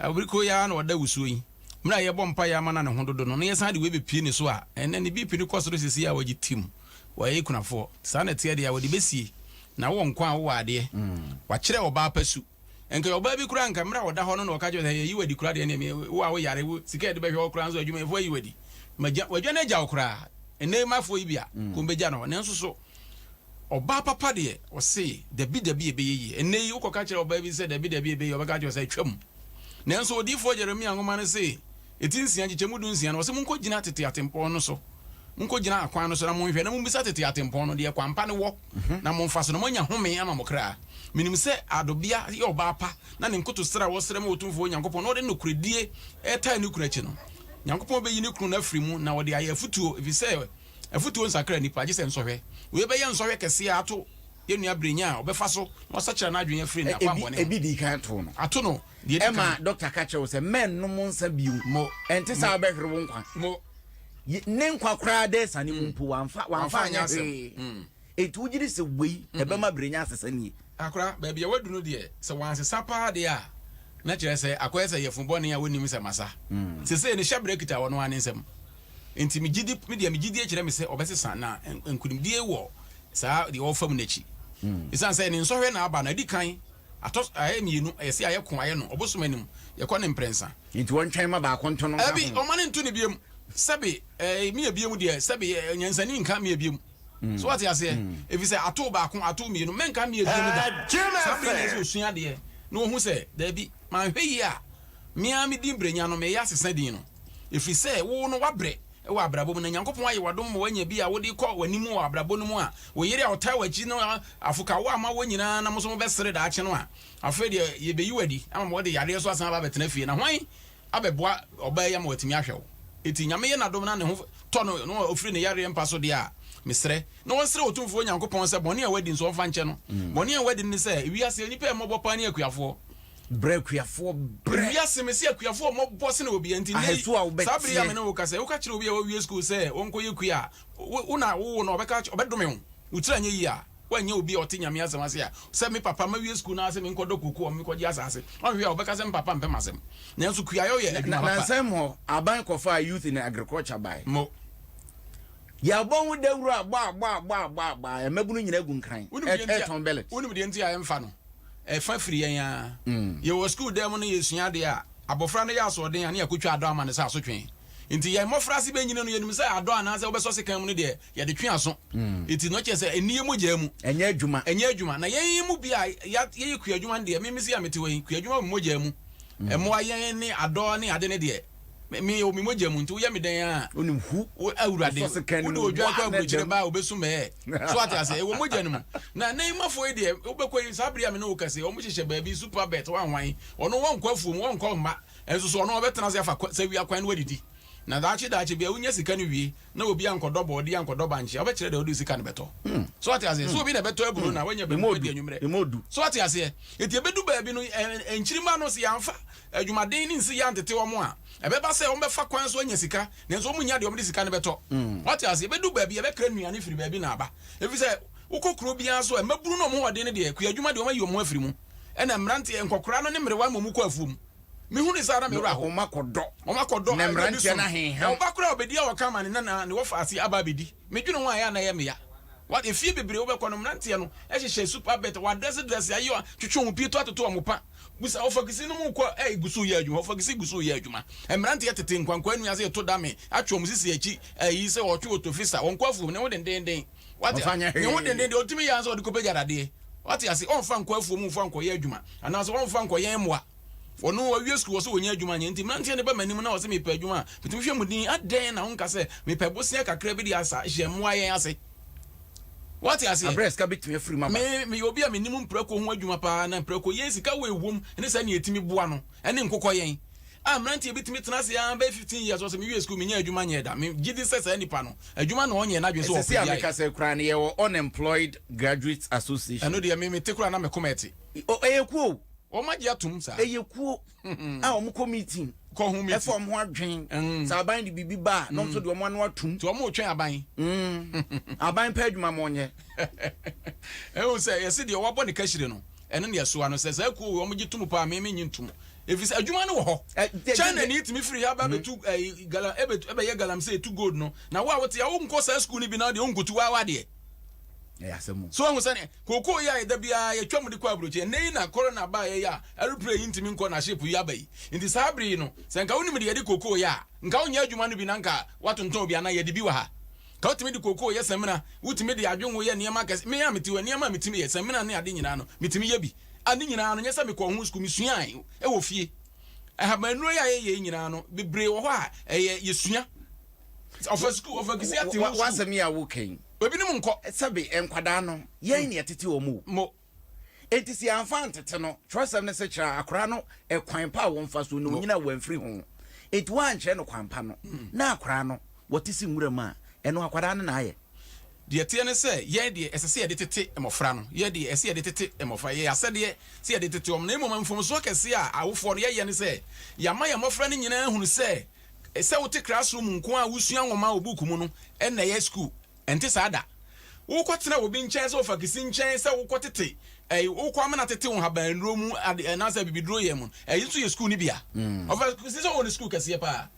Bere koro yi ara na ɔda wusuo yi. Mmerɛ a yɛbɔ mpaeɛ ama no a ne ho dodo no, na yɛsan de wei bɛpue ne so a, ɛnnɛ ne BP no kɔ soro seesei a wagye tim. Wayɛ kunafoɔ. Saa na ɛteɛ deɛ a, wɔde bɛsie. Na wowɔ nkwa a, wowɔ adeɛ. Wakyerɛ ɔbaa pa su. Nka ɛyɛ ɔbaa bi koraa nka mmerɛ a ɔda hɔ no na ɔka kyerɛ sɛ yɛyi wo adi koraa deɛ ɛnneɛ wo a woyare wo sika a yɛde bɛhwɛ wo koraa nso adwumayɛfoɔ ayi wo adi. Magya wadwane agya wo koraa. Ɛnnɛ yi mafoɔ yi bi a kɔm bɛgya no hɔ. Nanso so ɔbaa papa deɛ ɔse dabi dabi ɛbɛyɛ yie. Ɛnnɛ yi wokɔka kyerɛ ɔbaa bi sɛ dabi dabi ɛbɛyɛ yie ɔbɛka akyerɛ wo sɛ atwam. Nanso odiyifoɔ Jeremia nwoma no se Eti nsia, nkyekyɛmu dunsia no, ɔse, Monkɔgyina tete atempɔn no so, monkɔgyina akwan no so na monhwɛ, na mommisa tete atempɔn no, deɛ kwan pa no wɔ, na momfa so, na moanya home ama mo kra. Menim sɛ Adobea yɛ ɔbaa pa, na ne nkotosrɛ a ɔsrɛ ma Otumfoɔ Nyankopɔn, na ɔde nokorɛdie taa ne kunu akyi no, Nyankopɔn bɛyi ne kunu no afiri mu, na ɔde ayɛ afotuo, ɛfiri sɛ afotuo nsakra nnipa, gye sɛ nsɔhwɛ. Wei bɛyɛ nsɔhwɛ kɛseɛ a ato yɛn nua Brenya a ɔbɛfa so na wasakyera n'adwene afiri n'akwammɔne ho. Ebi dii kan too no. Ato no. Deɛ ɛdi Ɛma kan. dɔkta ka kyerɛ wo sɛ mɛnnom nsa bio. Mo. Ɛnte saa a wobɛhwere wo nkwa. Mo. Ne nkwa koraa da asiane mu mpo, wamfa Wamfa wamfa anyɛ anyɛ asɛm. hwee. Enti wogye di sɛ wei ɛbɛma Brenya asesa nie? Akora, baabi a wadu no deɛ, sɛ wansesa paa deɛ a, na kyerɛ sɛ akɔyɛ sɛ yafunu bɔne a wɔnnim sɛ masa. Seesei ne hyɛberɛ kita ɔno ara ne nsam. Enti megye di, me deɛ me gyidie kyerɛ me sɛ ɔbɛsesa, na nkunimdie wɔ saa deɛ ɔrefa mu no akyi. Ɛsiane sɛ ne nsɔhwɛ na aba no, adi kan, Atɔ ayɛ mienu, ɛyɛ se ayɛ ko ayɛ no, ɔbosom anim, yɛkɔ ne mprɛnsa. Nti wɔntwɛn ma baako nto no nka ho. Ɛbi, ɔma no nto no biom. Sɛbe, ɛɛ, meyɛ biom deɛ, sɛbe, ɛɛ, nyansani nka meyɛ biom. So wate aseɛ? Ɛfiri sɛ ato baako, ato mienu, mɛnka meyɛ biom da. Saa bere na ɛsɛ osua adeɛ na ohu sɛ, daabi, manhwɛ yie a, me ara me din brɛnya no, meyɛ asesa din no. Ɛfiri sɛ wo no, woabrɛ wɔ abrabɔ mu, na Nyankopɔn ayɛ wo adom ma woanya bi a wode kɔ w'anim wɔ abrabɔ no mu a, wo yere a ɔtaa w'akyi no afoka wo ama wɔn nyinaa na mo nso mobɛsere daakye no a, afei deɛ yɛbɛyi wo adi ama wɔde yareɛ so asan aba abɛtena fie. Na hwan abɛboa ɔbaa yi ama watumi ahwɛ wo? Enti Nyame yɛ n'adom na ne ho tɔ no na ɔfiri ne yareɛ mpa so deɛ a, mesrɛ na ɔnsrɛ Otumfoɔ Nyankopɔn sɛ bɔne a wadi nso ɔmfa nkyɛ no. Bɔne a wadi no ne sɛ, wiase nnipa a ɛmmɔbɔ paa ne akuafoɔ. Brɛ akuafoɔ brɛ. Wiase mese akuafoɔ mmɔbɔ sene obiara nti nnɛ yi, Ahɛsuo a saa bere yi a wobɛteɛ. me ne wo rekasa yi, woka kyerɛ obi a wawie sukuu sɛ ɔnkɔyɛ kua a, wo na wowo no a, ɔbɛka ɔbɛdome wo. Wo tiri anyɛ yie a, woanyɛ obi a ɔte Nyame asɛm ase a, sɛ me papa mawie sukuu na sɛ menkɔdɔ kookoo a menkɔgye asase. Woanhwɛ a ɔbɛka sɛ me papa mpɛ m'asɛm. Nanso kuayɔ yɛ adwuma papa. Nansa mu hɔ, aban kɔfaa Youth in Agriculture bae. Mo. Yɛabɔ ho dawuro abɔ abɔ abɔ abɔ abɔ a, mmabunu nyinaa gu nkran ɛretɔn bɛlɛt. Wonim deɛ nti a ɛmfa no? Ɛfa firi yɛn ara. Yɛwɔ sukuu dan mu no yɛsua adeɛ a, abɔfra no yɛ asoɔden a ne yɛakɔtwa adɔ ama no sɛ asotwe. Nti yɛn mmɔfraase bɛnyini no yɛnim sɛ adɔ anaasɛ wobɛsɔ sekan mu no deɛ yɛde twe aso. Nti no kyerɛ sɛ ɛnni yɛn mogyaa mu. Ɛnyɛ adwuma. Ɛnyɛ adwuma. Na yɛn mu bi a yɛyɛ kuadwuma no deɛ, me mese a mete hɔ yi, kuadwuma wɔ me mogyaa mu. Mmoa yɛn ne adɔ ne ade no deɛ, me ɛwɔ me mogya mu. Nti woyɛ me dɛn a, Wonim hu. wo Awurade, Wosɔ sekan no wode mu, odwan kɔ bɔ a na aburokyire ɛdam. ba a, wobɛsu mɛɛ. So ate aseɛ? Ɛwɔ mogya no mu. Na nnɛ yi mafoɔ yi deɛ, wobɛkɔ yi, saa bere yi a me ne wo kasa yi, wɔhyehyɛ baabi, super bet, wanwan. Ɔno wɔnkɔ afuom, wɔnkɔ mma. Nso so ɔno ɔbɛtena ase afa sawia kwan na wadidi. Na daakye daakye bi a wonya sika no wie na obi ankɔdɔ bɔɔdeɛ ankɔdɔ bankye a, wobɛkyerɛ deɛ wode wo sika no bɛtɔ. So wate aseɛ? So obi na ɛbɛtɔ aburo na wanya baabi adi anwummerɛ. So wate aseɛ? Enti ɛbɛdu baabi no, nkyirimma no, sɛ yɛamfa adwumaden ne nsiyɛ antete wɔn a, ɛbɛba sɛ wɔbɛfa kwan so anya sika, nanso wɔnnya deɛ wɔde sika no bɛtɔ. Wate aseɛ? Ɛbɛdu baabi, yɛbɛkra nnuane firi baabi na aba. Ɛfiri sɛ wokɔ kuro biara so a, mmabunu no a wɔn ho ɔden no deɛ, kuadwuma deɛ wɔayi wɔn ho afiri mu. Ɛna mmeranteɛ, nkɔkoraa no ne mmerewa mmom kɔ afuom. Mehu ne saa na me werɛ ahow. Wɔn akɔdɔ. Wɔn akɔdɔ. Na mmeranteɛ no ahenham. Ɔba koraa a ɔbɛdi a wɔka ama ne nana ne wɔfa ase aba abɛdi. Medwene ho a ɛyɛ a na ɛyɛ me ya. Wa efie bebree wobɛkɔ no mmeranteɛ no hyehyɛ super bet, wɔadrɛse drɛse ayɛ twetwe wɔn pieto atoto wɔn pa. Busa ɔfakisi no mu kɔ ɛ gu so yɛ adwuma ɔfakisi gu so yɛ adwuma. Mmeranteɛ tete nkwankwaa nnua ase reto dame atwe wɔn sisi akyi ayi sɛ wɔtwe otofisa wɔn kɔ afuom ne ho dendeenden. Wate Ɔmfa nyɛ ne ho hwee. denden deɛ ɔtumi yɛ ara sɛ ɔde kɔpagya dadeɛ. Wate ase? Ɔmfa nkɔ afuo mu mfa nkɔyɛ adwuma anaasɛ ɔmfa nkɔyɛn mmoa. Ɔno wawie sukuu ɔsɛ ɔnya adwuma nyɛ nti mmeranteɛ no ba m'anim na ɔsɛ mepɛ adwuma a metumi hwɛ mu din adɛn na wonka sɛ mepɛ bosea kakra bi de asa hyɛ mmoa yɛn ase. Wate aseɛ? Abrɛ sika bɛtumi afiri mu aba. Me meyɛ obi a menim mprako ho adwuma paa na mprako yɛn sika wɔ ɛwom ne sɛnea ɛtumi boa no ɛne nkokɔ yɛn. A mmeranteɛ bi tumi tena ase ara bɛyɛ 15 years ɔsɛ mewie sukuu menyɛ adwuma nyɛɛ da. Megye di sɛ saa nipa no adwuma na ɔnyɛ n'adwene sɛ Sɛsɛ ɔpɛ a bi ayɛ. meka sɛ koraa no yɛwɔ Unemployed Graduates Association. Ɛno deɛ me mete koraa na me koma ɛte. O, ɛyɛ kuo o. Wɔn agye atom saa. Ɛyɛ kuo a wɔn kɔ meeting. Kɔ ho meeting. Ɛfa wɔn ho adwen. Sɛ aban de biribi ba a, na wɔn nso de wɔn ano atum. Nti wɔn retwɛn aban. Aban pɛ adwuma ma ɔnyɛ. Ɛhu sɛ yɛse deɛ wɔabɔ ne kahyire no, ɛno na ɛsoa no. Sɛ saa kuo wei wɔn gye tom paa, me mennye ntom. Ɛfiri sɛ adwuma no wɔ hɔ. China ni tumi firi ha ba bɛtu ɛyi galam ɛbɛtu ɛbɛyɛ galamsey tu gold no. Na wo a wote a wonkɔ saa sukuu no bi na deɛ wonkotu waa wadeɛ. Ɛyɛ asɛm o. So wahu sɛdeɛ kookoo yi a da biara yɛtwa mu de kɔ aburokyi, ɛnnɛ yi na corona baeɛ yi a aeroplane yi ntumi nkɔ na ship yi aba yi. Nti saa bere yi no, sɛ nka wonim deɛ yɛde kookoo yɛ a, nka wonyɛ adwuma no bi na nka woatontɔn bi anaa yɛde bi wɔ ha. Nka wotumi de kookoo yɛ samina, wotumi de adwenwo yɛ nneɛma akɛse. Me a mete hɔ, nneɛma a metumi yɛ, samina ne ade nyinaa no, metumi yɛ bi. A ne nyinaa no, nyɛ sɛ mekɔɔ ho sukuu, mesuae wɔ fie. Ahabannuro yi a yɛyɛ yi nyinaa no, bebree wɔ hɔ a ɛyɛ yɛsua. Ɔfa sukuu, ɔfa kisi ate ho sukuu. W'asɛm yi a woka yi. Ebinom nkɔ. Sɛbe nkwadaa no, yɛn na yɛtete wɔn o. Mo. Enti sɛ yɛamfa antete no, twerɛsɛm no se kyerɛ akwadaa no ɛkwan pa a wɔmfa so na ɔnyini a wamfiri ho. Enti woankyerɛ no kwan pa no, na akwadaa no, wɔte se nwura mu a, ɛno akwadaa no na ayɛ. Deɛ ɛteɛ ne sɛ, yɛn deɛ, ɛsɛ sɛ yɛde tete mmɔfra no. Yɛn deɛ, ɛsɛ sɛ yɛde tete mmɔfra. Ɛyɛ yɛn asɛdeɛ sɛ yɛde tete wɔn. Na mmom mfomsoɔ kɛseɛ a awofoɔ no yɛyɛ ne sɛ, yɛama yɛn mmɔfra no nyinaa ahunu sɛ, sɛ wote classroom nko ara a wosua nwoma wɔ book mu no na ɛyɛ sukuu. Ɛnte saa da. Wokɔtena obi nkyɛn sɛ ɔfakisi nkyɛn sɛ wokɔtete ɛyi wokɔ amena tete wo nhabannuro mu ade anaasɛ abibiduro yɛ mu no, ɛyi nso yɛ sukuu no bi a. Ɔfakisi sɛ ɔwɔ ne sukuu kɛseɛ paa.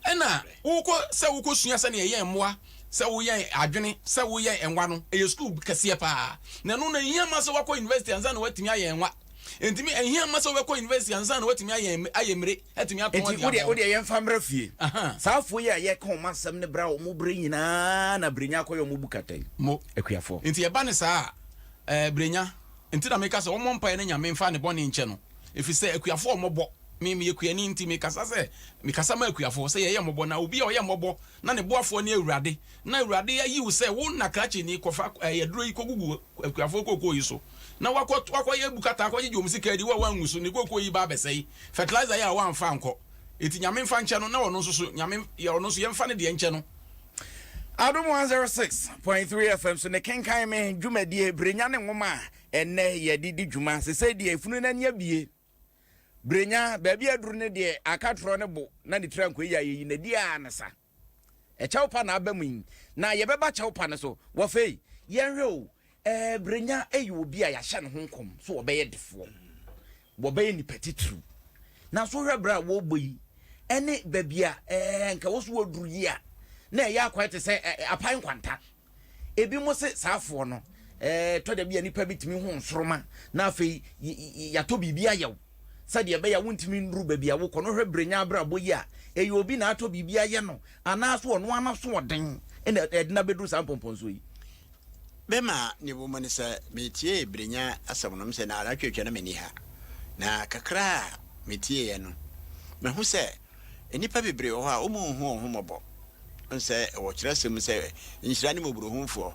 Ɛna wokɔ sɛ wokɔsua sɛdeɛ yɛyɛn mmoa, sɛ woyɛn adwene, sɛ woyɛn nwa no, ɛyɛ sukuu kɛseɛ paa. Na ɛno no ɛhia ma sɛ woakɔ university ansa na woatumi ayɛn nwa. Ɛntumi ɛhia mma sɛ wobɛkɔ university ansa na woatumi ayɛ ayɛ mmire atumi atɔn Enti ade wodeɛ ama wɔn. wodeɛ yɛmfa mmra fie. Aha. Saa afoɔ yi a yɛka wɔn asɛm no berɛ a wɔn berɛ nyinaa na Brenya akɔyɛ wɔn bu kata yi. Mo. Akuafoɔ. Nti ɛba no saa a, ɛɛ Brenya, nti na meka sɛ wɔmmɔ mpaeɛ na Nyame mfa ne bɔne nkyɛ no. Ɛfiri sɛ akuafoɔ mmɔbɔ. Me meyɛ kuani nti mekasa sɛ, mekasa ma akuafoɔ sɛ yɛyɛ mmɔbɔ na obi a ɔyɛ mmɔbɔ na ne boafoɔ ne Awurade, na Awurade ayi wo sɛ wo na krakyeni kɔfa ɛɛ aduro yi kɔgugu akuafoɔ kookoo yi so. Na wakɔ wakɔyɛ bukata akɔgyegye wɔn sika adi, wo a woangu so ne kookoo yi ba abɛsɛe, fertilizer yi a woamfa ankɔ. Enti Nyame mfa nkyɛ no na ɔno nso so Nyame yɛ ɔno nso yɛmfa ne deɛ nkyɛ no. Adom 106.3 FM so ne Kenkan Me dwumadie, Brenya ne nwoma a ɛnnɛ yɛde di dwuma. Sesei deɛ efunu no ani abue. Brenya, baabi a aduru no deɛ aka torɔ ne bo na ne tiri ankɔ yie a yɛyi no adi ara ne sa. Ɛkyɛw pa na aba mu yi, na yɛbɛba kyɛw pa no so. Wɔfei, yɛnhwɛ o, ɛɛ, Brenya yɛ obi a yɛahyɛ ne ho nkɔm sɛ ɔbɛyɛ defoɔ, wɔbɛyɛ nipa titiriw. Nanso wohwɛ berɛ a wɔrebɔ yi ne baabi a ɛɛ, nka wɔ so wɔduru yi a, na ɛyɛ akwan te sɛ ɛɛ, apan nkwanta. Ebinom se saa afoɔ no, ɛɛ, tɔ da bi a nipa bi tumi hu nsoroma na afei yɛatɔ biribi ayɛ wo sɛdeɛ ɛbɛyɛ a wontumi nnuru baabi a wokɔ no. Hwɛ Brenya abrabɔ yi a, ɛyɛ obi na atɔ biribi ayɛ no anaa so ɔno ara n'asoɔden na ɛde no abɛduru saa mpɔmpɔnsoɔ yi? Bɛma ne wɔ mu ne sɛ, metiee Brenya asɛm no, mesɛ na anatwetwe na menni ha. Na kakra a metieeɛ no, mahu sɛ nnipa bebree wɔ hɔ a wɔnhu wɔn ho mmɔbɔ. Wohu sɛ wɔ kyerɛwsɛm mu sɛ, Nhyira ne mmɔborɔhunufoɔ,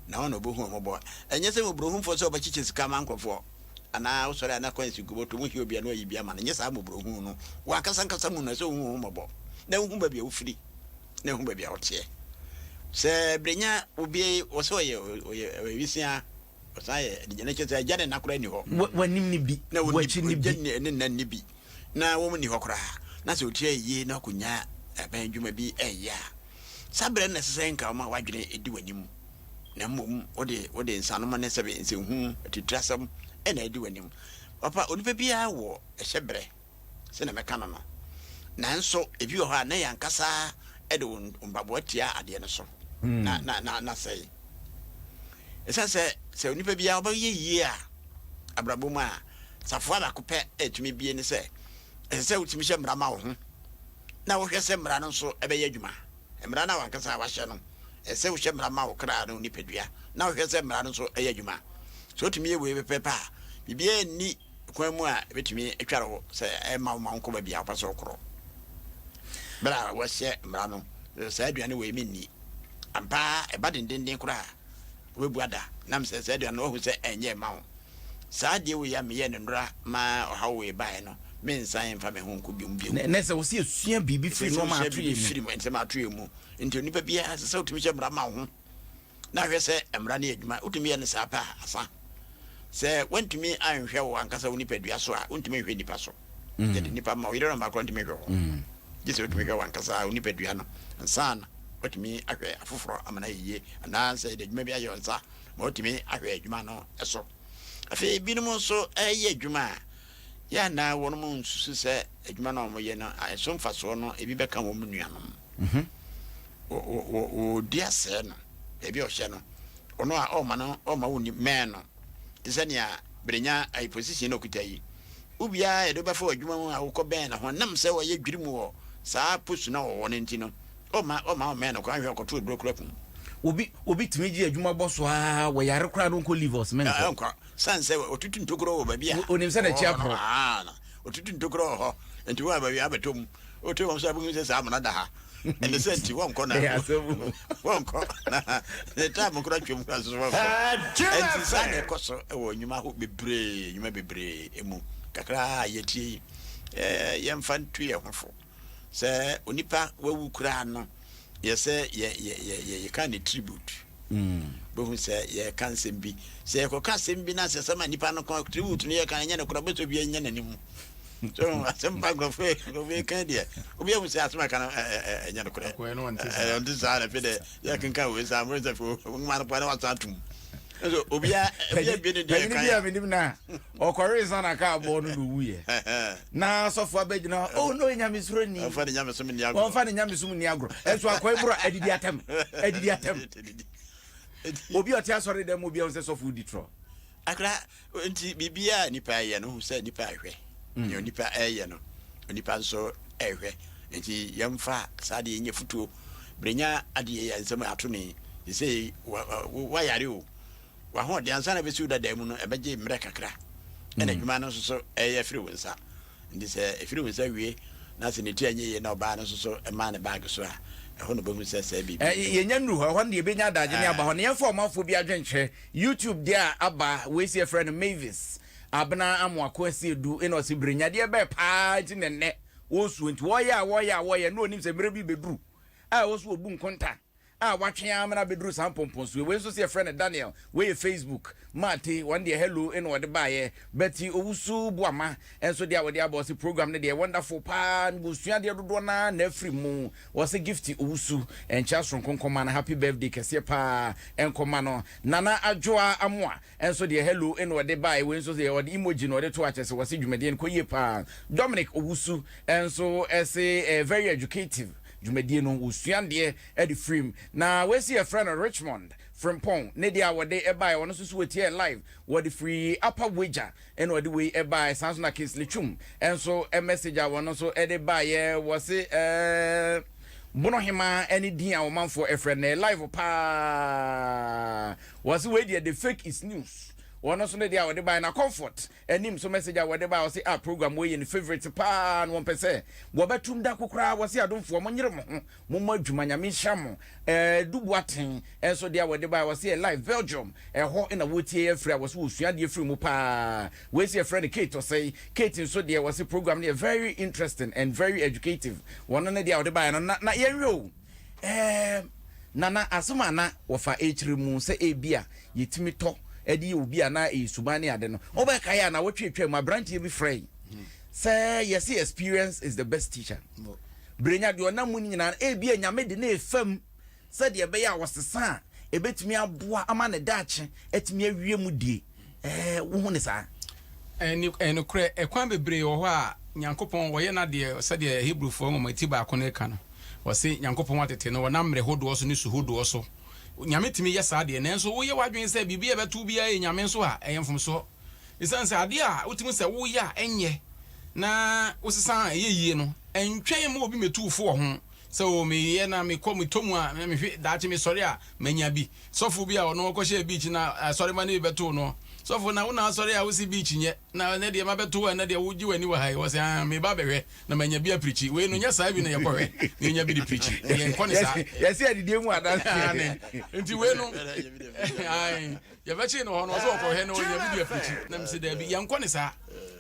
na wɔn na wɔbɛhu wɔn mmɔbɔ. Ɛnyɛ sɛ mmɔborɔhunufoɔ sɛ wɔbɛkyekyɛ sika ama nkurɔfoɔ, anaa wosɔre a na coins gu bɔtɔ mu, wohia obi a na wayi bi ama no. Ɛnyɛ saa mmɔborɔhunu no. W'ankasa ankasa mu no, ɛsɛ sɛ wohu wo ho mmɔbɔ, na wohu baabi a wofiri, na wohu baabi a woteɛ. Sɛ berɛnya obi wɔ sɛ ɔyɛ ɔyɛ ɔyɛ wisiaa, ɔsan yɛ adigya, na kyerɛ sɛ agya ne nna koraa nni hɔ. W'anim ne bi, Na wɔnni w'akyi ne bi. agya ne nna nni bi. na wɔn nni hɔ koraa, na sɛ ɔtiri ayɛ yie na ɔkɔnya aban adwuma bi reyɛ a, saa berɛ no na ɛsɛ sɛ nka woma w'adwene di w'anim, na mmom wode wode nsanom ne sɛbe nsɛnhunu, atitirasɛm na adi w'anim. Papa, onipa biara wɔ ɛhyɛ berɛ, sɛdeɛ mɛka no no, nanso ebi wɔ hɔ a na yɛn ankasa de wo mpaboa tia adeɛ no so na na na na sɛe. Ɛsiane sɛ sɛ onipa biara ɔbɛyɛ yie a abrabɔ mu a, Safoa baako pɛ a etumi bue ne sɛ, ɛsɛ sɛ wotumi hyɛ mmara ma wo ho, na wohwɛ sɛ mmara no nso bɛyɛ adwuma. Mmara no a w'ankasa wahyɛ no. Ɛsɛ sɛ wohyɛ mmara ma wo kra ne wo nipadua, na wohwɛ sɛ mmara no nso yɛ adwuma. Sɛ wotumi yɛ wei pɛpɛɛpɛ a, biribiara nni kwan mu a ebetumi atware wo sɛ ɛmma wo ma wonkɔ baabi a wopɛ sɛ wokorɔ. Bere a woahyɛ mmara no, sɛ saa aduane wei menni. Ampa ara, ɛba dendeenden koraa a, wobɛbu ada nam sɛ saa aduane no woahu sɛ ɛnyɛ mma wo. Saa adeɛ wei a meyɛɛ no nnora ma ɔhaw wei baeɛ no, mensan mfa me ho nkɔ bio mu bio. Ɛnɛ sɛ wɔsi esua biribi firi nneɛma ato yɛn mu. Firi nsɛm ato yɛn mu. Nti onipa biara ɛsɛ sɛ wotumi hyɛ mmara ma wo ho na ahwɛ sɛ mmara no yɛ adwuma. Wotumi yɛ no saa pɛ a, asa. Sɛ woantumi anhwɛ wo ankasa wo nipadua so a, wontumi nhwɛ nnipa so. Yɛde nnipa ma wo yere no mma koraa ntumi nhwɛ hɔ. Gye sɛ wotumi hwɛ w'ankasa wo nipadua no ansa na woatumi ahwɛ afoforɔ ama no ayɛ yie, anaasɛ yɛde adwuma bi ayɛ wo nsa ma woatumi ahwɛ adwuma no so. Afei binom nso reyɛ adwuma a, yɛ a na wɔn nsusu sɛ adwuma no a wɔyɛ no, ɛso mfasoɔ no, ebi bɛka wɔn nuanom. Wɔdi asɛe no, baabi a ɔhyɛ no, ɔno a ɔma no, ɔma wo ni mɛn no. Te sɛ nea Brenya ayi position na ɔkuta yi. Wo biara yɛde wobɛfa w'adwuma mu a wokɔ bɛn ne ho, nam sɛ ɔyɛ dwiri mu wɔ saa post no a ɔwɔ no nti no, ɔma ɔma wo mɛn no koraa nhwɛ ɔkɔto aduro kora kum. Obi obi tumi gye adwuma bɔ so aa wɔ yare koraa no nkɔ leave ɔsɛ menkɔ. Ɛnkɔ san sɛ ɔtutu ntokuro wɔ baabi a. Onim sɛ n'akyi aporɔ. Aa ɔtutu ntokuro wɔ hɔ nti wo a baabi a abɛtɔ mu wote wɔn sɛ abɛhu sɛ saa amena da ha ɛne sɛ nti wɔnkɔ na wɔnkɔ na ne time kora twam kora nso wɔnkɔ ɛnti saa na ɛkɔ so wɔ nnwuma ho bebree nnwuma bebree mu kakra a yɛtie yi yɛmfa ntu yɛn ho fo Sɛ onipa wawu koraa no, yɛ sɛ yɛ yɛ yɛ yɛ yɛka ne tribute. Bɛhu sɛ yɛka nsɛm bi. Sɛ yɛkɔka asɛm bi na sɛ sɛm a nipa no ka tribute no yɛka ɛnyɛ no korɔ bɛsɛ obi anya n'anim. So asɛm pa nkurɔfoɔ nkurɔfoɔ ka deɛ obi ahu sɛ asɛm a ɛka no ɛnyɛ no korɛ. Ɔnte saa na afei dɛ yɛkenka wei saa mo sɛ fo nwoma no pa na wasan atom. Nso obiara obiara bie ne deɛ ɛka. Panyin bi a menim na Ɔkɔwee nsa na kaa bɔɔ no na owuiɛ. Na sɔfo abɛgyina hɔ, oh no, nyamesuro ni. Wɔmfa ne nyamesom nni agorɔ. Wɔmfa ne nyamesom nni agorɔ. Ɛnso akɔe boro a adidi atɛm. Adidi atɛm. Obi a ɔte asɔre dɛm obi a sɛ sɔfo di torɔ. Akra nti biribiara a nipa ɛyɛ no hu sɛ nipa ɛhwɛ. Nea onipa ɛyɛ no onipa nso ɛhwɛ. Nti yɛmfa saa deɛ nyɛ futuo. Berenya adeɛ yɛ nsɛm ato ne sɛ wayare o. W'ahoɔden ansa na ɛbɛsi wo dada mu no, ɛbɛgye mmerɛ kakra. Ɛna adwuma no nso so ɛyɛ afiri wo nsa. Nti sɛ ɛfiri wo nsa wie na sɛ ne ti anyɛ yie na ɔbaa no nso so maa ne baage so a, ɛhɔ na ɔbɛhu sɛ sɛɛ biribi nto. Yɛnya nnuru hɔ, ɛhɔ no deɛ yɛbɛnya adagye ne aba hɔ. Na yɛmfa ɔmanfoɔ bi adwenkyerɛ. YouTube deɛ a aba, wei sɛ yɛfrɛ no Mavis Abena Amoako Asiedu ɛna ɔse Brenya deɛ bɛɛ paa nti na ɛnnɛ wɔresuo nti wɔyɛ a wɔyɛ a wɔyɛ na ɔnim sɛ mmerɛ bi bɛduru a ɛwɔ so wɔbu nkonta a watwe ara mena abɛduru saa mpɔmpɔnsoɔ yi. Wei nso sɛ yɛfrɛ no Daniel, wei yɛ Facebook. Mate, wɔn deɛ hello na wɔde baeɛ. Betty Owusu Boama nso deɛ a wɔde aba, ɔse program no deɛ wonderful paa, wɔsua adeɛ dodoɔ no ara na afiri mu. Wɔse Gifty Owusu, nkyea soronko nkɔma no, happy birthday kɛseɛ paa nkɔma no. Nana Adwoa Amoah nso deɛ hello na ɔde baeɛ, wei nso deɛ ɔde emoji na ɔde to akyɛ sɛ wɔse dwumadie no kɔ yie paa. Dominic Owusu nso se very educative dwumadie no, wɔsua adeɛ de firim. Na wei nso yɛfrɛ no Richmond Frimpong ne deɛ a wɔde baeɛ, ɔno nso so wɔtiee live, wɔde firi Upper Weija ɛna ɔde wei baeɛ. Saa nso na Kingsley Twum nso message a wɔn nso de baeɛ, wɔse ɛɛ Bono Hemaa ne din a ɔmanfoɔ ɛfrɛ no live paa. Wɔse wei deɛ the fake is news. Wɔn nso ne deɛ a wɔde baeɛ. Na Comfort anim so message a wɔde baeɛ, wɔse ah program wei yɛ ne favourite paa na wɔmpɛ sɛ wɔbɛtum da ko koraa. Wɔse adomfoɔ monyere mo ho. Mommɔ adwuma Nyame nhyira mo. Eh Du Boateng nso deɛ a wɔde baeɛ wɔse yɛ live Belgium ɛhɔ na wɔtie yɛn firi a wɔse wɔsua adeɛ firi mu paa. Wei nso yɛfrɛ no Kate Osei. Kate nso deɛ wɔse program no yɛ very interesting and very educative. Wɔno ne deɛ a wɔde baeɛ no na na yɛnhwɛ o. Eh Nana asɛm a na wɔfa ɛkyerɛ mu sɛ ebia yɛtumi tɔ de yɛ obi a na ɛyɛ suban ne ade no wobɛkae a nawɔtwe atwa mu aberanteɛ bi frɛe sɛ yɛse experience is the best teacher. Berenya deɛ ɔnam mu no nyinaa no, ebia Nyame de no refa mu sɛdeɛ ɛbɛyɛ a ɔsesa a, ɛbɛtumi aboa ama ne daakye atumi awie mu die. Ɛɛ, wohu no saa? Ɛyɛ nokorɛ, ɛkwan bebree wɔ hɔ a Nyankopɔn ɔyɛ n'adeɛ, sɛdeɛ Hebrifoɔ nwoma ti baako no reka no, ɔse, Nyankopɔn atete no, ɔnam mmerɛ hodoɔ so ne su hodoɔ so. Nyame tumi yɛ saa deɛ, nanso woyɛ w'adwene sɛ biribi a ɛbɛto wo biara yɛ Nyame nso a, ɛyɛ mfomsoɔ. Esiane sɛ ade a wotumi sɛ woyɛ a ɛnyɛ na wosesa a ɛyɛ yie no, ntwɛn mma obi mmɛtu wo fo wɔ ho. Sɛ o meyɛ na mekɔ metɔ mu a na mehwe daakye mesɔre a manya bi. Sɔfo bi a ɔno ɔkɔhyɛɛ beach na asɔremma no bi bɛtoo no. Sɔfo na wo na asɔre a wose beach nyɛ na ɛnɛ deɛ mabɛto wo a ɛnɛ deɛ wogye w'ani wɔ ha yi. Ɔse aah meba abɛhwɛ na manya bi apirikyi. Wei no nyɛ saa bi na yɛkɔhwɛ na yɛnya bi de pirikyi. Yɛnkɔ ne saa. Yɛse adidie mu adanseɛ. Aane. Nti wei no ae yɛbɛkyee no hɔ no ɔse ɔkɔhwɛ na ɔnya bi de apirikyi. Na mese daabi yɛnkɔ ne saa.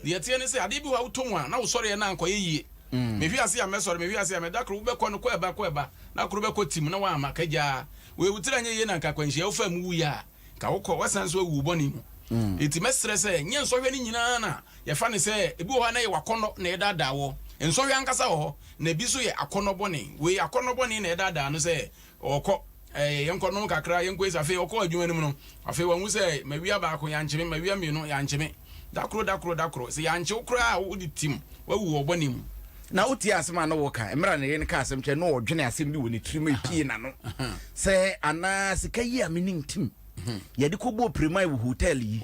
Deɛ ɛteɛ ne sɛ adeɛ bi wɔ hɔ a wotɔ mu a na wosɔreɛ no ankɔyɛ yie. Mehwe ase a mɛsɔre, mehwe ase a mɛ da koro wobɛkɔ no kɔ ɛba kɔ ɛba na koro bɛkɔ tim na woamma kagyaa. Wei wo tiri anyɛ yie na nka akwanhyia wofaa mu wuiɛ a nka wokɔ woasan nso awu wo bɔne mu. Enti mɛsrɛ sɛ nyɛ nsɔhwɛ no nyinaa na yɛfa no sɛ ebi wɔ hɔ a na ɛyɛ w'akɔnnɔ na ɛredaadaa woɔ. Nsɔhwɛ ankasa wɔ hɔ na ebi nso yɛ akɔnnɔ bɔne. Wei akɔnnɔ bɔne na ɛredaadaa no sɛ ɔrekɔ ɛɛ yɛnkɔ nom kakra yɛnkɔ esi afei ɔkɔɔ adwuma no mu no afei wahu sɛ mawia baako yɛankye me mawia mmienu yɛankye me da koro da koro da koro sɛ yɛankye wo koraa a wode tim wawu wɔ bɔne mu. Na wotie asɛm a na wɔka mmerɛ a ne yere no kaa asɛm kyerɛ no na ɔdwene asɛm bi wɔ ne tirim a ɛpie n'ano sɛ anaa sika yi a me ne ntim yɛde kɔbɔɔ pirimae wɔ hotel yi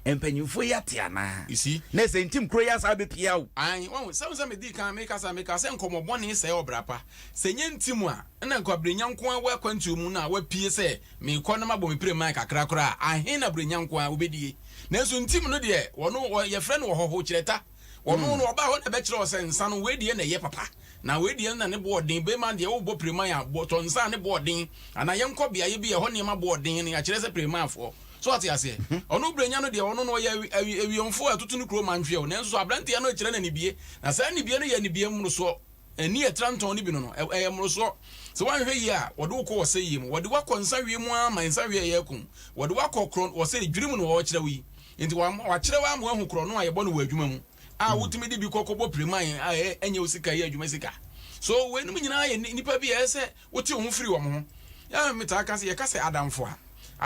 mpanyimfoɔ yi ate anaa na sɛ ntim kuro yi asan abɛpia o. Ae, wahu, sɛ wo sɛ medii kan mekasa mekaa sɛ nkɔmmɔ bɔne sɛe ɔbra pa. Sɛ ɛnyɛ ntim a, ɛna nka Brenya nko ara wɔ akwantuo mu na wapue sɛ merekɔ na mabɔ me pirimae kakra koraa a, ahe na Brenya nko ara wobɛdie? Nanso ntim no deɛ, wɔno, yɛfrɛ no ɔhɔho kyerɛta. Ɔno no ɔbaa hɔ na ɛbɛkyerɛ wo sɛ nsa no wei deɛ na ɛyɛ papa na wei deɛ na ne bo ɔden. Bɛrima deɛ wobɔ pireman a bɔ tɔ nsa a ne bo ɔden anaa yɛnkɔ beaeɛ bi a ɛhɔ nneɛma bo ɔden no yɛakyerɛ sɛ piremanfoɔ. So wate aseɛ? Ɔno Brenya no deɛ ɔno no ɔyɛ awi awiɛmfoɔ a ɛtoto ne kuro mantweɛ o nanso so aberanteɛ no rekyerɛ no anibie na saa anibie no yɛ anibie mmorosoɔ. Ani a ɛtra ntɔn no bi no no ɛyɛ mmorosoɔ. Sɛ woanhwɛ yie a wɔde wo kɔ ɔsɛeɛ mu. Wɔde wo akɔ nsaweɛ mu ara ma nsaweɛ a ɛyɛ akum. Wɔde wo akɔ korɔn ɔsɛeɛ dwiri mu na wɔrekyerɛ wo yi. Enti wɔakyerɛ wo ama woahu korɔno a yɛbɔ no wɔ adwuma mu a wotumi de bi kɔ kɔbɔ piriman a ɛnyɛ wo sika yɛ adwuma sika. So weinom nyinaa yɛ nnipa bi a ɛsɛ sɛ wote wo ho firi wɔn ho. Yɛ a metaa ka sɛ yɛka sɛ adamfo a,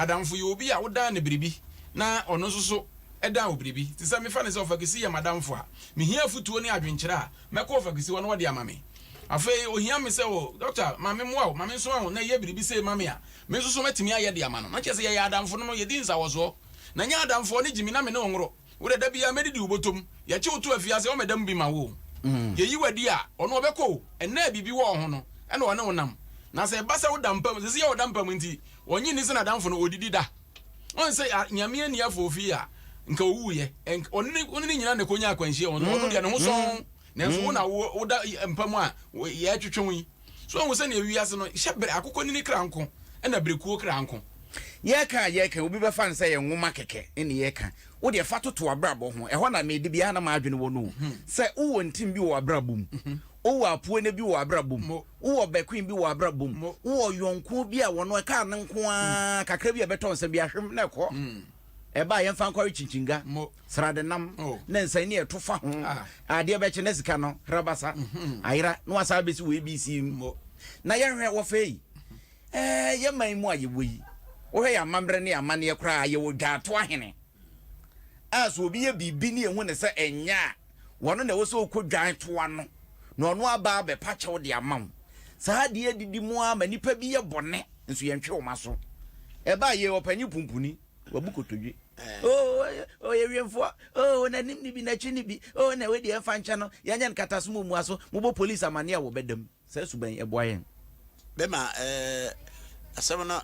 adamfo yɛ obi a wodan no biribi na ɔno nso so dan wo biribi. Te sɛ mefa no sɛ Ɔfakisi yɛ m'adamfo a, mehia afotuo ne adwenkyerɛ a, mɛkɔ Ɔfakisi hɔ na ɔde ama me. Afei ohia me sɛ, o dɔkta, ma memmoa wo, ma mensoma wo na yɛ biribi sei ma me a, me nso so mɛtumi ayɛ de ama no. Na kyerɛ sɛ yɛyɛ adamfo no no, yɛdi nsawɔsoɔ. Na nyɛ adamfoɔ ne gyimi na me ne wo nworo. Wo deɛ da biara mɛdidi wo bɔtɔ mu. Yɛkye wo to afiase a ɔmmɛda mu bi ma wo o. Yɛyi wo adi a, ɔno ɔbɛkɔ o. Ɛnnɛ a biribi wɔ wo ho no, ɛna ɔne wo nam. Na sɛ ɛba sɛ woda mpa mu, seesei a ɔda mpa mu nti, ɔnnye nni sɛ n'adamfo no, ɔdidi da. Ɔn sɛ Nyame anni afoofi a, nka ɔwuiɛ. Ɛnk, ɔne ne, wo ne no nyinaa na ɛkɔnya akwanhyia. Ɔno, ɔno deɛ ne ho sɔnn. Nanso wo na wo, woda mpa mu a yɛretwetwe wo yi. So woahu sɛnea wiase no hyɛ bere, akokɔnini kra nko, ɛna berekuo kra nko? Yɛreka a yɛreka yi, obi bɛfa no sɛ ɛyɛ nwoma kɛkɛ na yɛreka. Wo deɛ fa toto w'abrabɔ ho. Ɛhɔ na me de biara na m'adwene wɔ no o. Sɛ wowɔ ntim bi wɔ w'abrabɔ mu, wowɔ apuene bi wɔ w'abrabɔ mu, wowɔ bɛkoin bi wɔ w'abrabɔ mu, wowɔ yɔnko bi a wɔno ɛkaa no nko ara, kakra bi a ɛbɛtɔ nsa bi ahwem na ɛkɔ. Ɛba a yɛmfa nkɔwe kyinkyiga, sradenam, ne nsɛn ne ɛto fa ho. Adeɛ bɛkye na sika no hrabasa ayera na wasan abɛsi wɔ ABC mu. Na yɛnhwɛ wɔfɛ yi, ɛɛ yɛ man mu a yɛwɔ yi, wohwɛ yɛn amammerɛ ne yɛn amanneɛ koraa yɛwɔ dwaato ahene a sɛ obi yɛ biribi ne yɛhu ne sɛ ɛnyɛ a, wɔno na ɛwɔ sɛ ɔkɔ dwan toa no na ɔno aba abɛpa kyɛw de ama wo. Saa adeɛ adidi mu ara ma nnipa bi yɛ bɔne nso yɛntwe wɔn aso. Ɛbaa yɛ ɔpanyin pumpuni. Wabu kotodwe. Oh, ɔyɛ wiemfoɔ. Oh, n'anim ne bi, n'akyi ne bi. Oh, na wei deɛ ɛmfa nkyɛ no. Yɛnyɛ no kataso mu mmua so. Mobɔ polisi amanneɛ a wɔbɛda mu. Saa suban yi, ɛboa yɛn. Bɛma eh, asɛm no,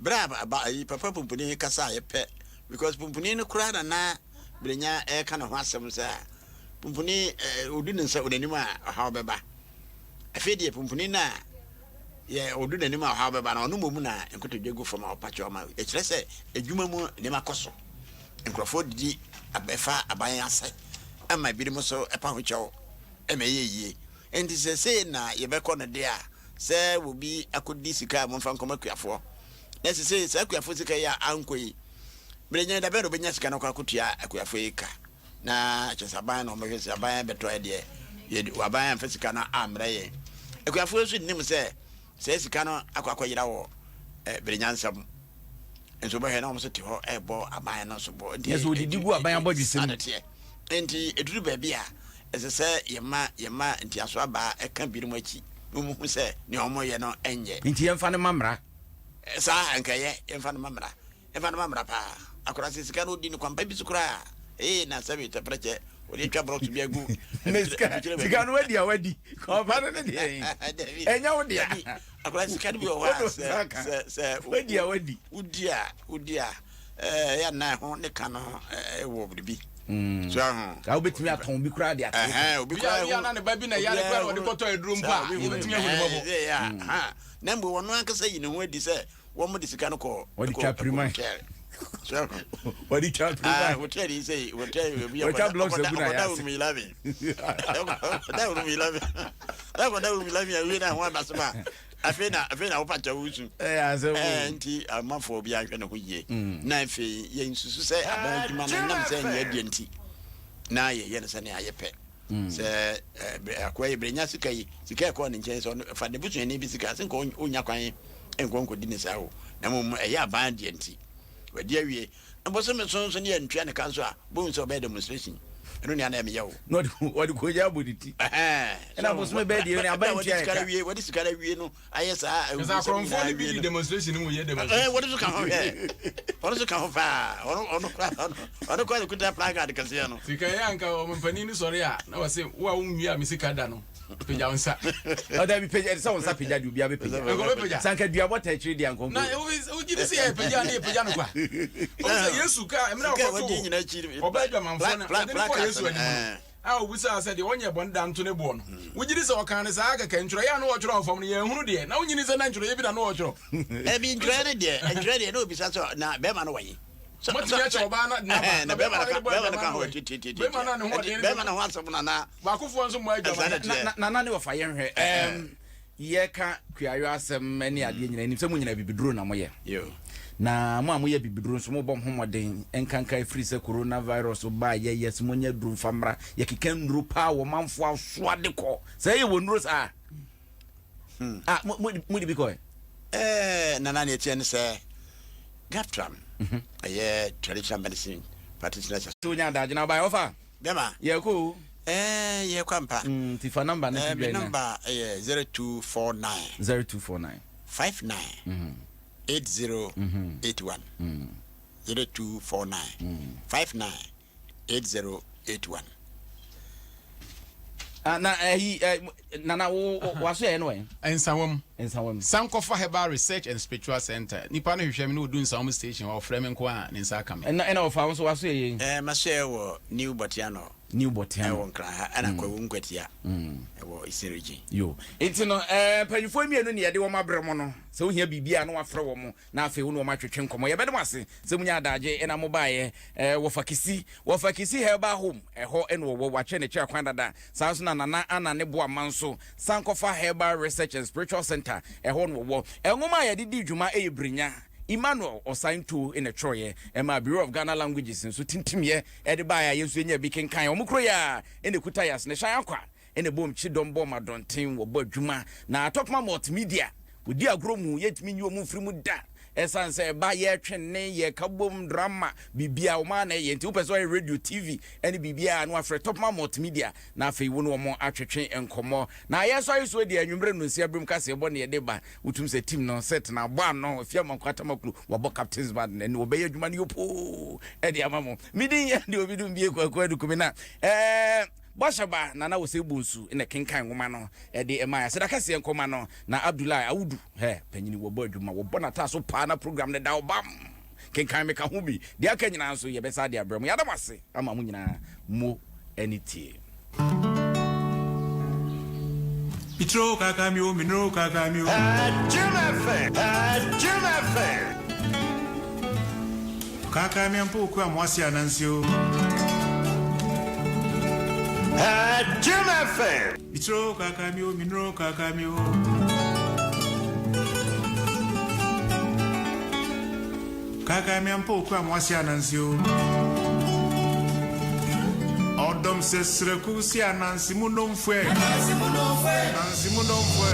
berɛ a ba, ayi, papa pumpuni kasa a yɛpɛ, because pumpuni no koraa na na Brenya ɛreka ne ho asɛm sɛ pumpuni eh, ɔdu ne nsa, n'anim a ɔhaw bɛba. Afei deɛ pumpuni no a yɛ ɔdu n'anim a ɔhaw bɛba no, ɔno mmom na nkotodwe gu fam a ɔpa kyɛw ma. Ɛkyerɛ sɛ adwuma mu nneɛma kɔ so. Nkurɔfoɔ didi ɛfa aban ase ma ebinom nso pa ho kyɛw ma ɛyɛ yie. Enti sɛ sei na yɛbɛkɔ no deɛ a, sɛ obi akɔdi sika a momfa nkɔma akuafoɔ. Na sesei saa akuafoɔ sika yi a ankɔ yi, berɛ nyɛ da bɛn na ɔbɛnya sika no akɔ akɔtua akuafoɔ yi ka? Na kyerɛ sɛ aban na wɔbɛhwɛ sɛ aban bɛtɔ yɛ deɛ yɛde aban amfa sika no ammrɛ yɛn. Akuafoɔ nso nnim sɛ saa sika no akɔ akɔyera wɔ eh, bere nyansa mu. Nso wobɛhwɛ na wɔn nso te hɔ ɛrebɔ aban no so bɔ. Nti sɛ wɔdidi gu aban abɔdwesɛ mu. Nti ɛduru baabi a ɛsɛ sɛ yɛma yɛma ntiaso abaa ɛka binom akyi na wɔn hu sɛ nea wɔyɛ no ɛnyɛ. Nti yɛmfa no ma mmara. Saa nkɛyɛ yɛmfa no ma mmara. Ɛfa no ma mmara paa. Akwadaa sɛ sika no ɔdi no kwampa bi so koraa ee na sɛbe tɛprɛkyɛ Wɔde atwa brɔto bi agu. Ne sika sika no wadi a wadi. Ɔfa no ne deɛ ɛnyɛ wo dea. Akwadaa sika no bi wɔ hɔ a sɛ sɛ sɛ wadi a wadi. Wodi a wodi a ɛɛ yɛ nan ho ne ka no ɛwɔ biribi. So aho. Ka wobɛtumi atɔn bi koraa de ato. Ɛhɛn obi koraa ho. Bi a na ne ba bi na yare koraa na ɔde kɔtɔ aduro mpo a yɛbɛtumi ahu ne mmɔbɔ. Na mmom ɔno ankasa yi ne ho adi sɛ wɔn de sika no kɔ. Wɔde twa piriman. Wɔde twa piriman. Hotel yi sɛ hotel bi wɔtwa blocks agu na yɛ ase. Room 11. Ɔkɔda room 11. Ɔkɔda room 11 awie na ho abasɛm a afei na afei na wopa kyɛw wusu. Ɛyɛ asɛm. Ɛɛ nti amanfoɔ bi ahwɛ ne ho yie. Na afei yɛn nsusu sɛ aban adwuma no nam sɛ nyɛ deɛ nti na yɛyɛ no sɛnea yɛpɛ. Sɛ akoa yi berɛ nya sika yi, sika ɛkɔɔ ne nkyɛn sɛ ɔno fa ne busuani bi sika sɛ nka ɔnya kwan nkɔ nkɔdi ne saa o, na mmom ɛyɛ aban deɛ nti wadi awie. Bosome so nso ne yɛntua ne ka nso a, bohu sɛ ɔbɛyɛ demonstration. Ɛno nea na ɛmeyɛ o. Na ɔde kogya abɔ ne ti. Ɛna bosome bɛyɛ deɛ aban ntua ne ka. Wɔde sika no awie no ayɛ saa Sɛ akorɔmfoɔ no bi di demonstration no mu yɛ demonstration. Ɛɛ wɔde so ka ho hwɛ. Ɔno so ka ho paa. Ɔno ɔno ɔno ɔno kɔ ne kuta placard kɛseɛ no. Sika yɛ anka wɔn mpanin no sɔre a na wɔse wo a wonwie a me sika da no pagya wo nsa. Ɔda bi pagya sɛ wo nsa pagya deɛ obiara bɛpagya. Nka ɔbɛpagya. Sɛ anka dua bɔ ta akyire deɛ anka ɔnkɔ. Na wogye di sɛ yɛ pagya ne yɛ pagya no kwa. Ɔhu sɛ Yesu ka mmerɛ a ɔkɔtoo ɔbaa adwamanfoɔ no ɔde no kɔɔ Yesu anim no. A obisaa sɛ, Deɛ ɔnyɛɛ bɔne da nto ne boɔ no, wogye di sɛ ɔkaa no saa kɛkɛ? Ntwerɛeɛ a na wɔtwerɛ wɔ fam no, yɛanhunu deɛ. Na wonnye nni sɛ na ntwerɛeɛ bi na na wɔtwerɛ? Dabi, ntwerɛeɛ no deɛ, ntwerɛeɛ deɛ, na obisa sɛ, Na bɛrima no wɔ he? Moatumi akyɛ ɔbaa no n'aba, na bɛrima a ɔyere bɔ adwaman no wɔ he? Bɛrima no a ne ho ɔden no Bɛrima no ho asɛm no anaa? Baakofoɔ nso mmɔ adwaman. Na, na, Nana ne wɔfa yɛnhwɛ. Ɛɛm, Yɛka kuayɔ asɛm ne adeɛ nyinaa, nim sɛ mo nyinaa bibiduro na moyɛ. Na mo a moyɛ bibiduro nso mobɔ mo ho mmɔden nkanka ɛfiri sɛ corona virus baa yɛ yɛ sɛ monyɛ aduro mfa mmra. Yɛkeka nnuro paa wɔ manfoɔ asoa de kɔ. Sɛ ɛyɛ wɔ nnuro saa. Hmm. Ah, mo, mo, mo de bi kɔɛ? Eh, nana ne ɛteɛ ne sɛ GAFTRAM mhm. ɛyɛ traditional medicine practitioners. So wonya adagye na wobaeɛ ɔfa? Bɛma. Yɛkɔ o. Ɛɛ yɛkɔ ampa. Mm, ti fa number no to dwa na. Me number yɛ 0249. 0249. 59. Mm. 80. Mm. 81. Mm. 0249. Mm. 59 80 81. Ah, na ɛyi eh, eh, nana wo waso yɛ no ɛ. Nsawam. Nsawam. Sankɔfa Herbal Research and Spiritual Center. Nipa no hwehwɛ me na odu Nsawam station hɔ ɔfrɛ me nko a ne nsa aka me. Ɛna ɛna ɔfa wo nso waso yɛ yɛn. Ɛɛ maso yɛ wɔ New Botiano. New Botiano. Ɛwɔ Nkran ha ɛna Kwawu Nkwatia. Ɛwɔ Eastern Region. Yo. Nti no ɛɛ mpanyinfoɔ mmienu ne yɛde wɔn abrɛ mo no sɛ wohia biribi a na wafrɛ wɔn na afei wo ne wɔn atwetwe nkɔmmɔ. Yɛbɛda mo ase sɛ monya adagye na mobaeɛ. Eh, wɔfa Kisi, wɔfa Kisi Herbal Home, ɛhɔ na wɔwɔ, wɔakyɛ ne kyerɛ kwan dada. Saa nso na Nana Anna ne Boama nso, Sankɔfa Herbal Research and Spiritual Center, ɛhɔ na wɔwɔ. Nwoma a yɛde di dwuma yɛ Brenya. Emmanuel Osaintuo na ɛtwerɛeɛ. Ɛmaa Bureau of Ghana Languages nso tintimyɛ de baeɛ a yɛn nso yɛnyaa bi kenkan. Wɔn kuro yi ara na ɛkuta yɛn asenehyɛn akwa. Ɛna ɛbom kye dɔm bɔ ma dɔnten wɔbɔ adwuma na Topma Multimedia wɔdi agorɔ mu yɛntumi nyi wɔn mfiri mu da ɛsiane sɛ ɛba yɛtwe nne yɛka bom drama biribiara wɔn ara na ɛyɛ nti wopɛ sɛ ɔyɛ radio TV ɛne biribiara na wafrɛ Topma Multimedia na afei wo ne wɔn atwetwe nkɔmmɔ na yɛsɔre soɔ deɛ anwummerɛ no nsia birim kaseɛ bɔ ne yɛde ba wotum sɛ team no set na abɔ ano afie amanko atamakulu wɔabɔ captain's band na ɛne wɔbɛyɛ adwuma no yopoo ɛde ama mo medin yɛ deɛ obi dum bie kwaku adukumi na ɛɛ Bɔhyɛ ba Nana Osei Bonsu na ɛkenkan nwoma no de mae. Aseda kɛseɛ nkɔma no na Abdullahi Audu, hɛ, panyini wɔbɔ adwuma, wɔbɔ n'ataaso paa na program no da hɔ bam! Kenkan meka ho bi. Deɛ aka nyinaa nso yɛbɛsan de abrɛ mo. Yɛada mo ase ama mo nyinaa mo ani tie. Mitro kaka mi o, minro kaka mi o. Jim FM, Jim FM. Kaka mi ampo okua mo ase anansi o. Jim FM. Mitro kaka mi o, minro kaka mi o. Kaka mi ampo okua mo ase anansi o. Ɔdɔm sɛ srɛku si anansi mu nomfuɛ. Anansi mu nomfuɛ. Anansi mu nomfuɛ.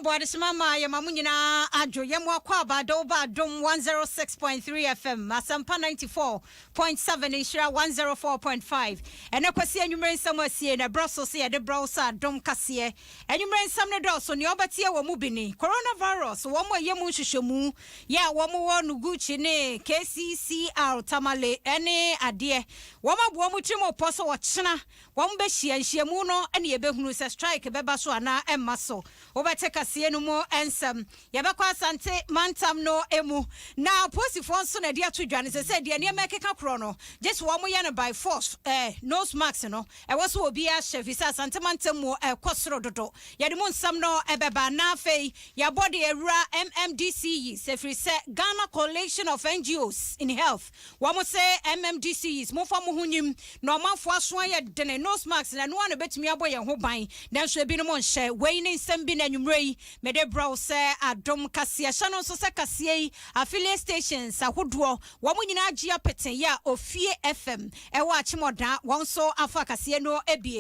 Adom bɔ adesoma ma yɛma mo nyinaa adwo. Yɛ mo akwaaba de woba Adom 106.3 FM, Asɛmpa 94.7, Nhyira 104.5. Ɛnɛ Kwasi anwummere nsɛm asie na ɛbrɛ so sɛ yɛde brɛ wo sɛ Adom kaseɛ. Anwummere nsɛm no dɔɔso, nea ɔbɛteɛ wɔ mu bi ni: Coronavirus, wɔn a ɛyɛ mu nhwehwɛmu yɛ a wɔn wɔ Noguchi ne KCCR Tamale ne adeɛ. Wɔn aboa wɔn tirim pɔ sɛ wɔkyena wɔn bɛhyia nhyiamu no ne yɛbɛhunu sɛ strike bɛba so anaa ɛmma so. Wobɛte kaseɛ no mu nsɛm. Yɛbɛkɔ Asante mantam no mu na apolisifoɔ nso na ɛde ato dwa no sɛ sɛ deɛ nneɛma ɛkeka korɔ no gye so wɔn yɛ no by force, nose mask no ɛwɔ so obiara hyɛ fi sɛ Asante mantam mu ɛkɔ soro dodo. Yɛde mu nsɛm no ɛbɛba. Na afei yɛabɔ de awura MMDC yi sɛ firi sɛ Ghana Coalition of NGOs in Health, wɔn sɛ MMDC yi momfa mo ho nyim na ɔmanfoɔ aso ayɛ dene. Nose mask na ɛno a na bɛtumi abɔ yɛn ho ban, nanso ebinom nhyɛ. Wei ne nsɛm bi na anwummerɛ yi mede brɛ wo sɛ Adom kaseɛ. Hyɛ no nso sɛ kaseɛ yi affiliate stations ahodoɔ wɔn nyinaa gye apete yɛ a Ofie FM ɛwɔ Akyemɔdan, wɔn nso afa kaseɛ no ebie.